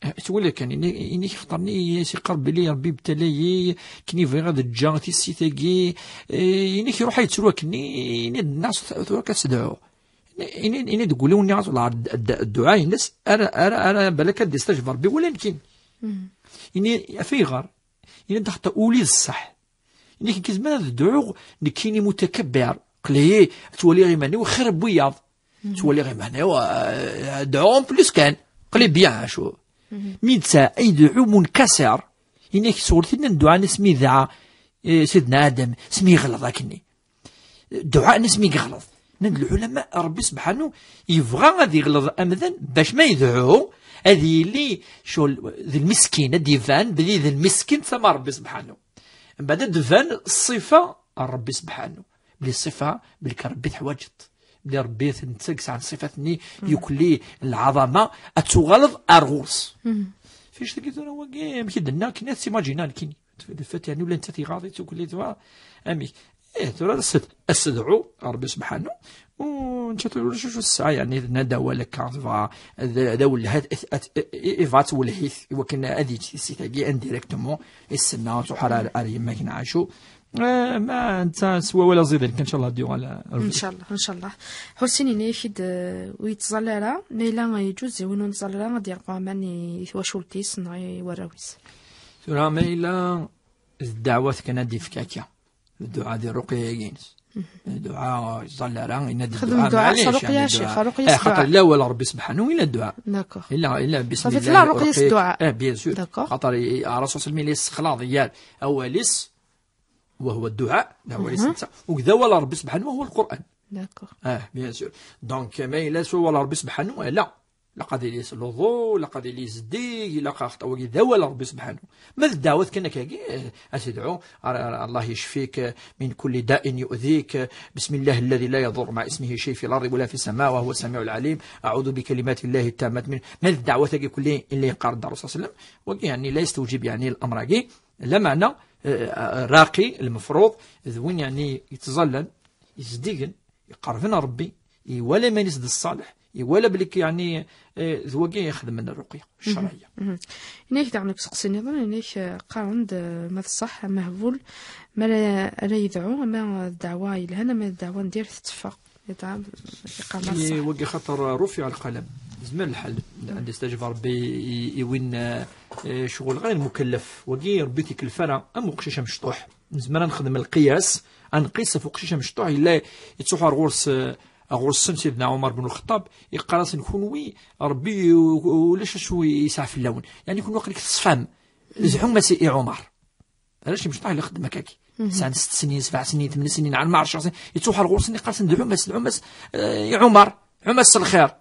Eh, twala kan, ini-, inik xeṭṭerni i as-iqqar belli Rebbi ibtala-yi, ken i bɣiɣ ad ǧǧeɣ tissit-agi, eh, inik iruḥ a yettru akken, ini-d nniɣ-as tura ad s-dɛuɣ. Ini, ini, ini deg wul-iw nniɣ-as, "Wala, d-, d-, dduɛa-ines, ara, ara, ara, balak ad d-istajeb Rebbi, wala nekkini." Ini, "Af ayɣer?" Ini-d, "Xaṭer ul-i d ṣṣeḥ." Ini-k, "Nekk zemreɣ ad dɛuɣ nekkini mutakabbir. Qli, ttwaliɣ iman-iw xir n wiyaḍ. Ttwaliɣ iman-iw, eh, dɛuɣ en plus kan. Qli bien, acu." Mi netta ay dɛu munkasir. Ini-k, sɣur tinna n dduɛa n asmi dɛa, eh, Sidna Adam, asmi yeɣleḍ akkenni. Dduɛa n asmi yeɣleḍ. Nnan-d lɛulama, Rebbi sebḥanu yebɣa ad yeɣleḍ amdan bac ma yedɛu, ad yili ccɣel d lmiskin, ad d-iban belli d lmiskin tama Rebbi sebḥanu. Mbeɛd ad d-tban ṣṣifa n Rebbi sebḥanu, belli ṣṣifa, belli kan Rebbi teḥwaǧeḍ, belli Rebbi t-, netta yesɛa ṣṣifat-nni yukli n lɛaḍama, ad tuɣaleḍ ar ɣur-s. Fic tagi tura wagi, amek i d-nniɣ, akken ad s-imajina nekkini. Lfat, yani, ula netta tiɣaḍ i tukli, tebɣa, amek? Eh, tura ad s-, ad s-tedɛu Rebbi sebḥanu, u netta tura ulac acu tesɛa, yani, tenna-d awal akka, tebɣa, d, d awelleh, ad, ad, ad, i, ibɣa ad twelleh-it, i wakken ad yeǧǧ tissit-agi indirectement, i s-tenna, ad truḥ ar, ar, ar yemma-k neɣ acu. Eh, ma netta s wawal aẓidan kan, inchallah ad yuɣal ar. Inchallah, inchallah. Ḥusin, ini-ak-id, eh, ur yettẓalla ara, ma yella yeǧuz i win ur nettẓalla ara ad yerqu aman i, i twacult-is neɣ i warraw-is. Tura ma yella d ddeɛwat kan ad d-ifk akka. Dduɛa di rruqya-agi-ines. Dduɛa ẓẓal ara, yenna-d xdem dduɛa, dduɛa, maɛlic, s rruqya, yani, a Ccix, dduɛa. Rruqya s dduɛa. Eh, xaṭer la wal Ṛebbi sebḥanu, yenna dduɛa. D'accord. Illa, illa, صافي, bismillah, tella rruqya s rruqya, dduɛa. Eh, bien sûr. D'accord. Xaṭer i, Ṛṛasul sallam yella yessexlaḍ gar awal-is, wa huwa dduɛa, d awal-is netta, u d awal Ṛebbi sebḥanu, wa huwa Lqur'an. D'accord. Eh, bien sûr. Donc, ma yella s wawal Ṛebbi sebḥanu, eh, la. Ilaq ad yili s luḍu, ilaq ad yili zeddig, ilaq axeṭṭer wagi d awal Ṛebbi sebḥanu. Ma d ddeɛwat kan akkagi, eh, ad s-idɛu, ar-, ar-, Allah yecfik, eh, min kulli da'in yu'dhik, eh, bismillahi alladhi la yadurru ma'a ismihi shay fil ardi wala fis sama'i wa huwa sami'ul alim, a'udhu bi kalimati llahi tammat min, ma d ddeɛwat-agi kulli illa yeqqar-d Ṛṛasul sallallahu alayhi wa sallam, wagi, yani, la yestewjib, yani, l-amr-agi, lameɛna, eh, rraqi, lmefruḍ, d win, yani, yettẓallan, yezdigen, iqerben Ṛebbi, iwala iman-is d ṣṣaleḥ, iwala belli k-, yeɛni, eh, d wagi ixedmen rruqya ccerɛiyya. Ini-ak daɣen deg useqsi nniḍen, ini-ak, eh, qqaren-d, eh, ma d ṣṣeḥ, amehbul, ma ara, ara yedɛu, ama d ddeɛwa yelhan, ama d ddeɛwa n dir tetteffeɣ. Yeṭɛam, yeqqar ma d ṣṣeḥ. Wagi xaṭer rufiɛ lqalam. Yezmer lḥal, ad d-yestajeb Ṛebbi i, i win, eh, eh, ccɣel ɣayr mukellef. Wagi Ṛebbi ur t-ikellef ara, am uqcic amecṭuḥ. Nezmer ad nexdem lqiyas, ad nqis ɣef uqcic amecṭuḥ, yella yettruḥu ar ɣur-s, eh, ar ɣur-sen Sidna Ɛumar ben Lxeṭṭab, yeqqar-asen, "Kunwi, Ṛebbi u-, u-, ulac acu yesɛa fell-awen. Yeɛni, kunwi aql-ik teṣfam. Zɛum-as i Ɛumar." Arrac imecṭaḥ yella ixeddem akkagi. Sɛan sett snin, sebɛ snin, tmen snin, ɛad ma ɛecṛa snin, yettruḥu ar ɣur-sen, yeqqar-asen, "Dɛum-as, dɛum-as, eh, i Ɛumar, dɛum-as s lxir."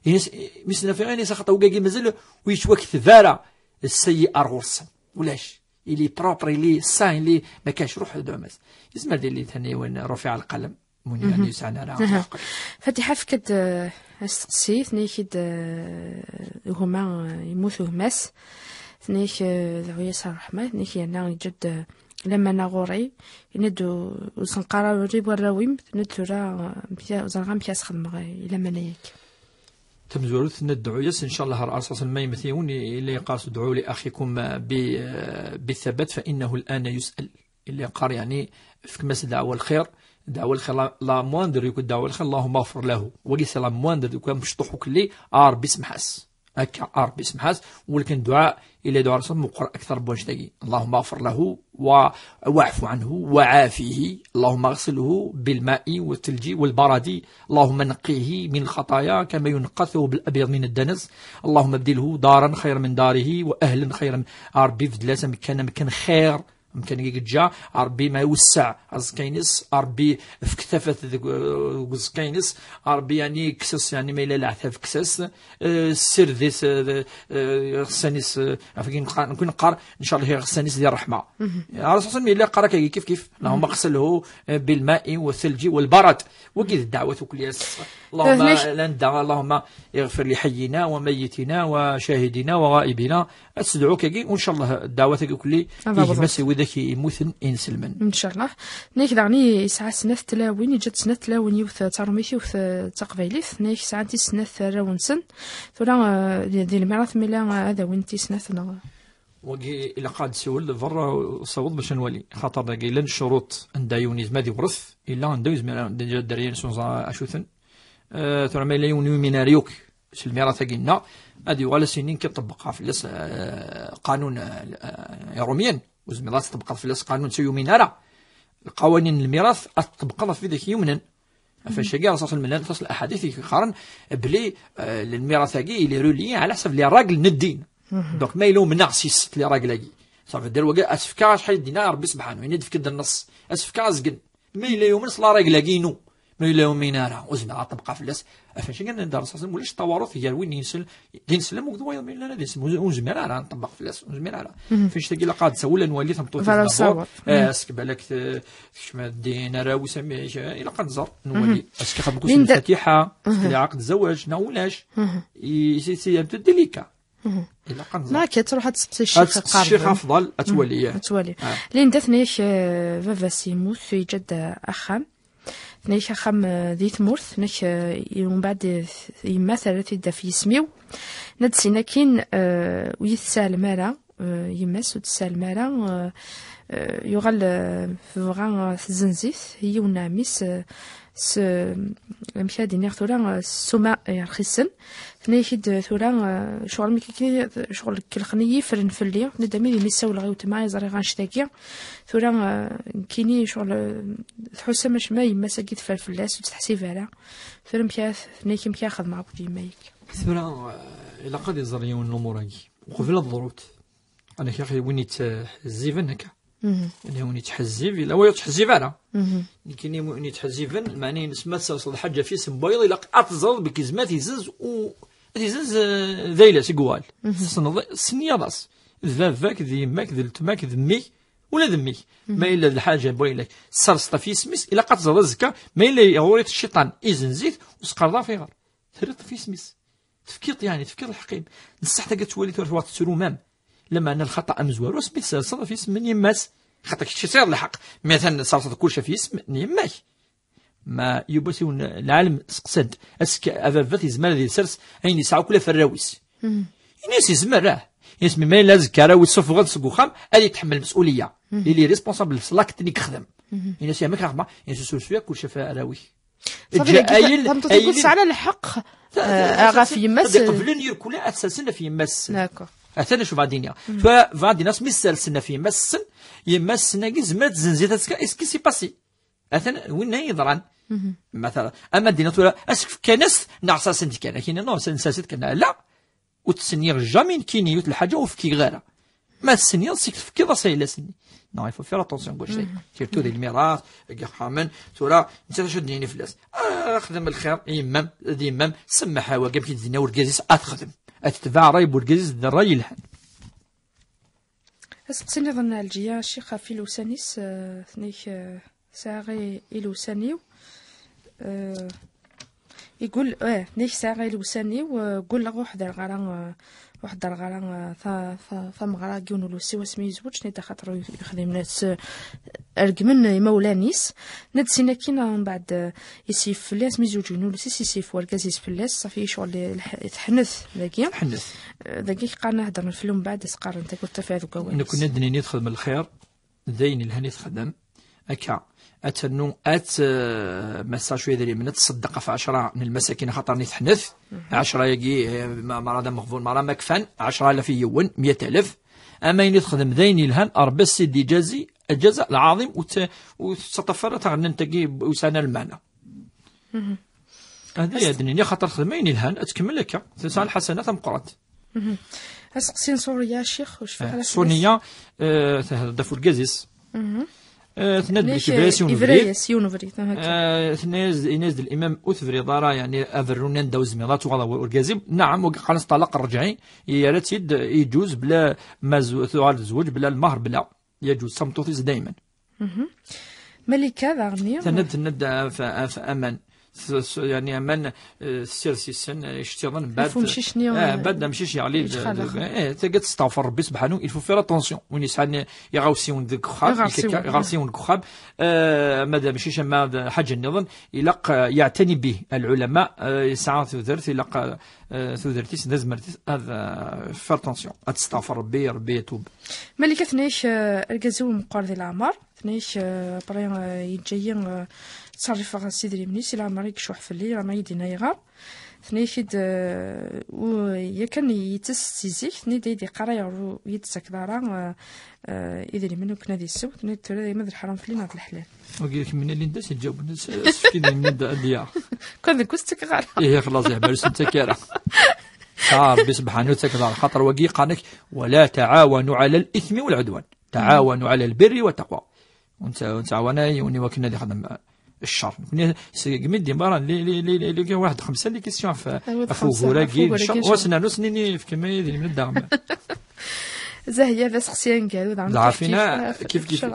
Ini-as, mi s-nna fiɣ, ini-as, "Axaṭer wigagi mazal ur yettwakteb ara ssayi ar ɣur-sen. Ulac. Ili propre, ili sain, ili ma kac, ruḥ dɛum-as." Yezmer ad yili taniwen rufiɛ lqalam. Win ur yesɛan ara leɛqel. Fatiḥa, efk-d, eh, asteqsi, tenna-ak-id, eh, gma, eh, yemmut gma-s, tenna-ak, eh, dɛu-yas ar ṛṛeḥma, tenna-ak yerna yeǧǧa-d, eh, lamana ɣur-i, yenna-d ur, ur senqar ara i warraw-im, tenna-d tura, eh, amek a-, ur ẓriɣ amek ad s-xedmeɣ, eh, i lamana-yak. Tamezwarut, tenna-d dɛu-yas, ncallah, ar aṣas n ma yemmet yiwen, i-, illa yeqqar-as, "Dɛu li axikum bi, eh, bi thabat, fa innahu l-ana yus'al." Illa yeqqar, yeɛni, efkem-as dɛwa lxir, dɛwa lxir, la, la moindre, yakk dɛwa lxir, Allahumma ɣfir lahu. Wagi c'est la moindre, yakk amecṭuḥ ukelli, a Ṛebbi semḥ-as. Akka, a Ṛebbi semḥ-as, walakin dduɛa, illa dduɛa Ṛṛasul meqqer akteṛ n wannect-agi. Allahumma ɣfir lahu, wa, wa'fu anhu, wa ɛafihi, Allahumma ɣsilhu bil ma'i wa thalji wal baradi, Allahumma naqqihi min al-xaṭaya kama yunqqa thawb al-abyad min ad-danas, Allahumma abdilhu daran xayran min darihi wa ahlan xayran, a Ṛebbi, beddel-as amekkan, amekkan xir, amkan i yeǧǧa, a Ṛebbi ma iwesseɛ aẓekka-ines, a Ṛebbi efk tafat deg, deg uẓekka-ines, a Ṛebbi, yeɛni, kkes-as, yeɛni, ma yella leɛtab, kkes-as, eh, ssired-it, eh, eh, iɣessan-is, eh, ɣef akken neqqar, nekkni neqqar, ncallah, iɣessan-is di ṛṛeḥma. Ṛṛasul sallam yella yeqqar akkagi kif kif, Allahumma ɣsilhu, eh, bil ma'i wa thalji wal barad. Wagi d ddeɛwat ukelli ass. Allahumma, eh, la nedda, Allahumma اغفر لحينا وميتنا وشاهدنا وغائبنا. Ad s-tedɛu akkagi, u ncallah ddeɛwat-agi ukelli, ad gma-s i wid dak i yemmuten inselmen. Ncallah. Nnek daɣen yesɛa snat tlawin, yeǧǧa-d snat tlawin, yiwet d taṛumit, yiwet d taqbaylit. Nnek sɛant i snat arraw-nsen. Tura, eh, di, di lmirat, mi la ad awint i snat, neɣ? Wagi ilaq ad d-siwel berra usaweḍ bac ad nwali. Xaṭer dagi llan ccuruṭ anda yiwen yezmer ad iwret, illa anda yezmer ad d-iǧǧa dderya-ines ur neẓra acu-ten. Eh, tura ma yella yiwen yumin ara yakk s lmirat-agi-nneɣ, ad yuɣal as-yini nekk ṭebbqeɣ fell-as, eh, qanun, eh, eh, iṛumyen, ur zmireḍ ad tṭebbqeḍ fell-as qanun s yumin ara. Lqawanin n lmirat ad tṭebbqeḍ ɣef widak yumnen. Ɣef wacagi, Ṛṛasul sallallahu alayhi wa sallam, llan aṭas n laḥadit i yeqqaren belli, eh, lmirat-agi il est relié ɛla ḥsab les règles n ddin. Donc, ma yella umneɣ s les règles-agi, ça veut dire wagi, ad s-fkeɣ acḥal i d-yenna Ṛebbi subḥanahu, yenna-d efk-d nneṣ, ad s-fkeɣ azgen. Ma yella yumen s la règle-agi-inu, ma yella yumin ara, ur zmireɣ ad ṭebbqeɣ fell-as. Ɣef wacagi, nnan-d Ṛṛasul sallallahu alayhi wa sallam, ulac tawaruṭ gar win yenselmen d inselmen akked wayeḍ mi llan ad inselmen, ur, ur zmireɣ ara ad ṭebbqeɣ fell-as, ur zmireɣ ara. Fi cctagi ilaq ad tsawel, ad nwali tameṭṭut-is d'abord. Ask balak te-, tekcem ddin, arraw-is amek, ilaq ad nẓer, nwali. Ask ixdem kusi lfatiḥa, tekli ɛaqd zzawaǧ, neɣ ulac. I, si, si, un peu délicat. Ilaq ad nẓer. Ma akka, truḥ ad tseqsi ccix afḍal, ad twali, ya. Ad twali. Linda tenna-ak, eh, baba-s yemmut, yeǧǧa-d, eh, axxam. Tenna-ak axxam, eh, di tmurt, tenna-ak, eh, i-, umbeɛd, eh, yemma terra-t-id ɣef yisem-iw. Nna-d sin akin, eh, ur yi-tessawlem ara, eh, yemma-s ur tessawlem ara, eh, eh, yuɣal, eh, tebɣa, eh, tezzenz-it, yiwen n ɛemmi-s, eh, s, amek ad d-iniɣ tura, eh, s ssuma, eh, rxisen. Tenna-ak-id, eh, tura, eh, ccɣel mi k-, ccɣel kellxen-iyi, ffren fell-i. Tenna-d, "Ami d imi ssawleɣ i weltma, i ẓriɣ annect-agi. Tura, eh, nekkini ccɣel, eh, tḥussam acemma, yemma-s-agi teffer fell-as, ur tt-teḥsib ara. Tura amek ara t-, tenna-ak, amek ara xedmeɣ akked yemma-k?" Tura, eh, ilaq ad iẓer yiwen n lumuṛ-agi. Uqbel ad ḍrut. Anak, axi, win yettḥezziben akka. Yella win yettḥezzib, yella win ur yettḥezzib ara. Nekkini win yettḥezziben, lmeɛna-ines ma tserseḍ lḥaǧa f yisem n wayeḍ, ilaq ad teẓreḍ belli yezmer ad t-izzenz u, ad t-izzenz, eh, d ayla-s i yuɣal. Tessneḍ, tessenyaḍ-as. D baba-k, d yemma-k, d letma-k, d mmi-k, ula d mmi-k. Ma yella d lḥaǧa n wayeḍ-ik, tserseḍ ɣef yisem-is, ilaq ad teẓreḍ azekka, ma yella iɣur-it cciṭan, izzenz-it, ur s-qqareḍ ara f ayɣer. Terriḍ ɣef yisem-is. Tefkiḍ, yeɛni, tefkiḍ lḥeqq-im. D ṣṣeḥ tagi ad twali tura tettru mam. Lameɛna lxaṭa amezwaru asmi tserseḍ ɣef yisem n yemma-s. Xaṭer kečč tesɛiḍ lḥeqq. Mi atan tserseḍ kullec ɣef yisem n yemma-k. Ma yiwwas yiwen lɛalem seqsan-t. Ass-, a baba-t yezmer ad yessers ayen yesɛa akk ɣef arraw-is. Ini-as yezmer, ah. Ini-as, mi ma yella azekka arraw-is suffɣen-t seg uxxam, ad yetḥemmel lmesuliyya. Il est responsable s l'acte-nni yexdem. Ini-as, ya mak raxma, ini-as, sursu akk kullec ɣef arraw-ik. Safi, eǧǧ dagi ayel, tameṭṭut-agi ayel. Tesɛa lḥeqq, ta-, ta-, eh, ta-, ɣef ta-, yemma-s. Ad iqeblen irkula ad sersen ɣef yemma-s. D'accord. Atan acu bɣa d-iniɣ. Tura bɣa d-iniɣ, mi sersen ɣef yemma-s, yemma-s-agi zemret tzenz-it azekka, est-ce qui s'est passé? Atan winna yeḍran. Matalan, ama d-iniɣ tura, est-ce que fkan-as-t, neɣ sersen-t kan? Akini, non, sersen-t kan. La, ur ttsenniɣ jamais nekkini yiwet lḥaǧa ur fkiɣ ara. Ma tsenniḍ, seg tefkiḍ-as ayla-s-nni. Non, il faut faire attention deg wacday. Surtout di lmirat, deg yexxamen. Tura, netta d acu ad d-nini fell-as? Ah, xdem lxir i yemma-m, d yemma-m, semmeḥ, wagi amek i d-tenna urgaz-is, ad texdem. Ad tetbeɛ ṛṛay n urgaz-is d ṛṛay yelhan. Aseqsi nniḍen n Ɛelǧiya, ccix, ɣef ilewsan-is, eh, tenna-k, eh, sɛiɣ i-, ilewsan-iw, eh, igul, eh, tenna-k sɛiɣ ilewsan-iw, eh, gulleɣ ur ḥdireɣ ara, eh, ur ḥdireɣ ara, eh, ta-, ta-, tameɣra n yiwen ulewsi wasmi yezweǧ, tenna-d axaṭer ur yexdim s, eh, regmen imawlan-is. Nna-d sin akkin, eh, mbeɛd, eh, isif fell-as, mi zewǧen ulus-is, isif wergaz-is fell-as, ṣafi ccɣel lḥ-, teḥnet dagi. Teḥnet. Eh, dagi qqaren heddren fell-i, mbeɛd as-qqaren tagurt tafiɛt deg wawal-is. Nekkni ad d-nini texdem lxir, d ayen ilhan i texdem. Akka, ad ternu, ad, eh, massa cwi idrimen, ad tṣeddeq ɣef ɛecra n lmasakin, axaṭer-nni teḥnet. Ɛecra-agi, eh, ma, mara d ameɣbun, mara ma kfan, ɛecra alaf i yiwen, meyya alaf. Ama ayen i texdem d ayen ilhan, Ṛebbi ad s-id-iǧazi, lǧaza lɛaḍim, ur t-, ur tettaṭṭaf ara taɣennant-agi ur sɛan ara lmeɛna. Hadi ad d-nini, xaṭer texdem ayen ilhan, ad tkemmel akka. Tesɛa lḥasana tameqqrant. Aseqsi n Ṣuriya, ccix, ur cfiɣ ara fell-as. Ṣuriya, eh, tehder-d ɣef urgaz-is. Eh, tenna-d belli tebra-yas yiwen ubrid. Yebra-yas yiwen ubrid, ah, akka. Eh, tenna-yas, yenna-yas-d limam, ur tebriḍ ara, yeɛni, aberru-nni anda ur zmireḍ ad tuɣaleḍ ɣer urgaz-im. Naɛam, wagi qqaren-as ṭṭalaq rreǧɛi, yerra-tt-id, yeǧuz bla ma z-, tuɣal tezweǧ bla lmehr, bla. Yeǧuz, d tameṭṭut-is daymen. Malika, daɣen-nni? Tenna-d, tenna-d, af, af, aman. S-, s-, yani, aman, eh, tessirs issen, eh, iceṭṭiḍen, mbeɛd, umcic-nni, eh, eh, mbeɛd amcic yeɣli d-, yettxalax. Eh, tagi ad testeɣfer Rebbi subḥanu, il faut faire attention. Win yesɛan iɣawsiwen deg uxxam, iɣersiwen, iɣersiwen deg uxxam, eh, ama d amcic, ama d ḥaǧa nniḍen, ilaq, eh, yeɛtani bih lɛulama, eh, yesɛa tudert, ilaq, eh, tudert-is d azmert-is ad, eh, faire attention, ad testeɣfer Rebbi, Rebbi yatub. Malika, tenna-ak, eh, argaz-iw meqqer di leɛmer, tenna-ak, eh, après, eh, yeǧǧa-yi, eh, ttṣerrifeɣ s idrimen-is, i leɛmer i yeccuḥ fell-i, i leɛmer i yi-d-yenna ayɣer. Tenna-ak-id, eh, u-, yakan yettess si zik, tenna-d ay d-iqqar ayɣer ur yi-d-tettakeḍ ara, eh, eh, idrimen ukken ad isew, tenna-d tura dayma d leḥram fell-i neɣ d leḥlal. Wagi kemmini Linda s iǧawben, s-, sefk idrimen ad, ad yaɣ. Kan deg ur s-ttakeɣ ara. Ihi xlaṣ, ihi, ur s-nettak ara. Sa Rebbi subḥanu ur ttakeḍ ara, xaṭer wagi yeqqar-ak: "ولا تعاونوا على الإثم والعدوان، تعاونوا على البر والتقوى." Ur netta-, ur nettɛawan ara yiwen i wakken ad ixdem, eh, ccer. Nekni segmi d-imara, li, li, li, li, li, waḥed xemsa li question ɣef, ɣef ugur-agi n ccer. Ɣef ugur-agi n ccer. Ur asen-nernu s-nini fkem idrimen ad d-aɣem. Zahya, d aseqsi aneggaru, daɣen. Dɣa kif fina, kif kif, kif, kif.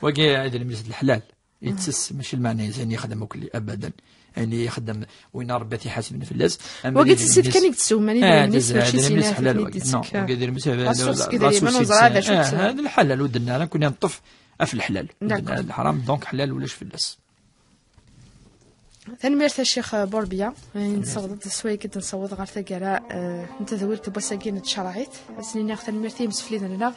Wagi idrimen-is d leḥlal. Yettess, mačči lmeɛna-is ayen yexdem akk abadan. Ayen yexdem win Rebbi ad t-iḥasben fell-as. Wagi d tissit kan i yettsewman, ah, idrimen-is, mačči sin idrimen-is ḥlal wagi. Non, wagi idrimen-is, la source n idrimen, ur neẓra d acu-tt. Ah, d leḥlal, ur d-nenna ara, nekkni neṭṭef ɣef leḥlal. D'accord. Ur d-nenna ara leḥram, donc ḥlal ulac fell-as. Tanemmirt a Ccix Burbiya, ayen tessawḍeḍ s wayagi d-nessaweḍ ɣer taggara, eh, n tedwilt n wass-agi n tcerɛit. Ad sen-iniɣ tanemmirt i yimsefliden-nneɣ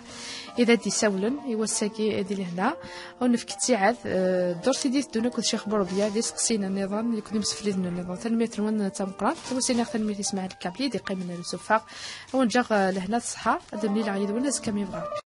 i d ad d-isawlen i wass-agi di lehna. Ad nefk ttiɛad, eh, ddurt i d-iteddun akked Ccix Burbiya d iseqsiyen nniḍen akked imsefliden nniḍen. Tanemmirt-nwen d tameqqrant. Ad as-iniɣ tanemmirt i Smaɛil Kabli i d-iqqimen ar usufeɣ. Ad wen-ǧǧeɣ, eh, lehna d ṣṣeḥḥa. Ad mlileɣ yid-wen azekka mi yebɣa.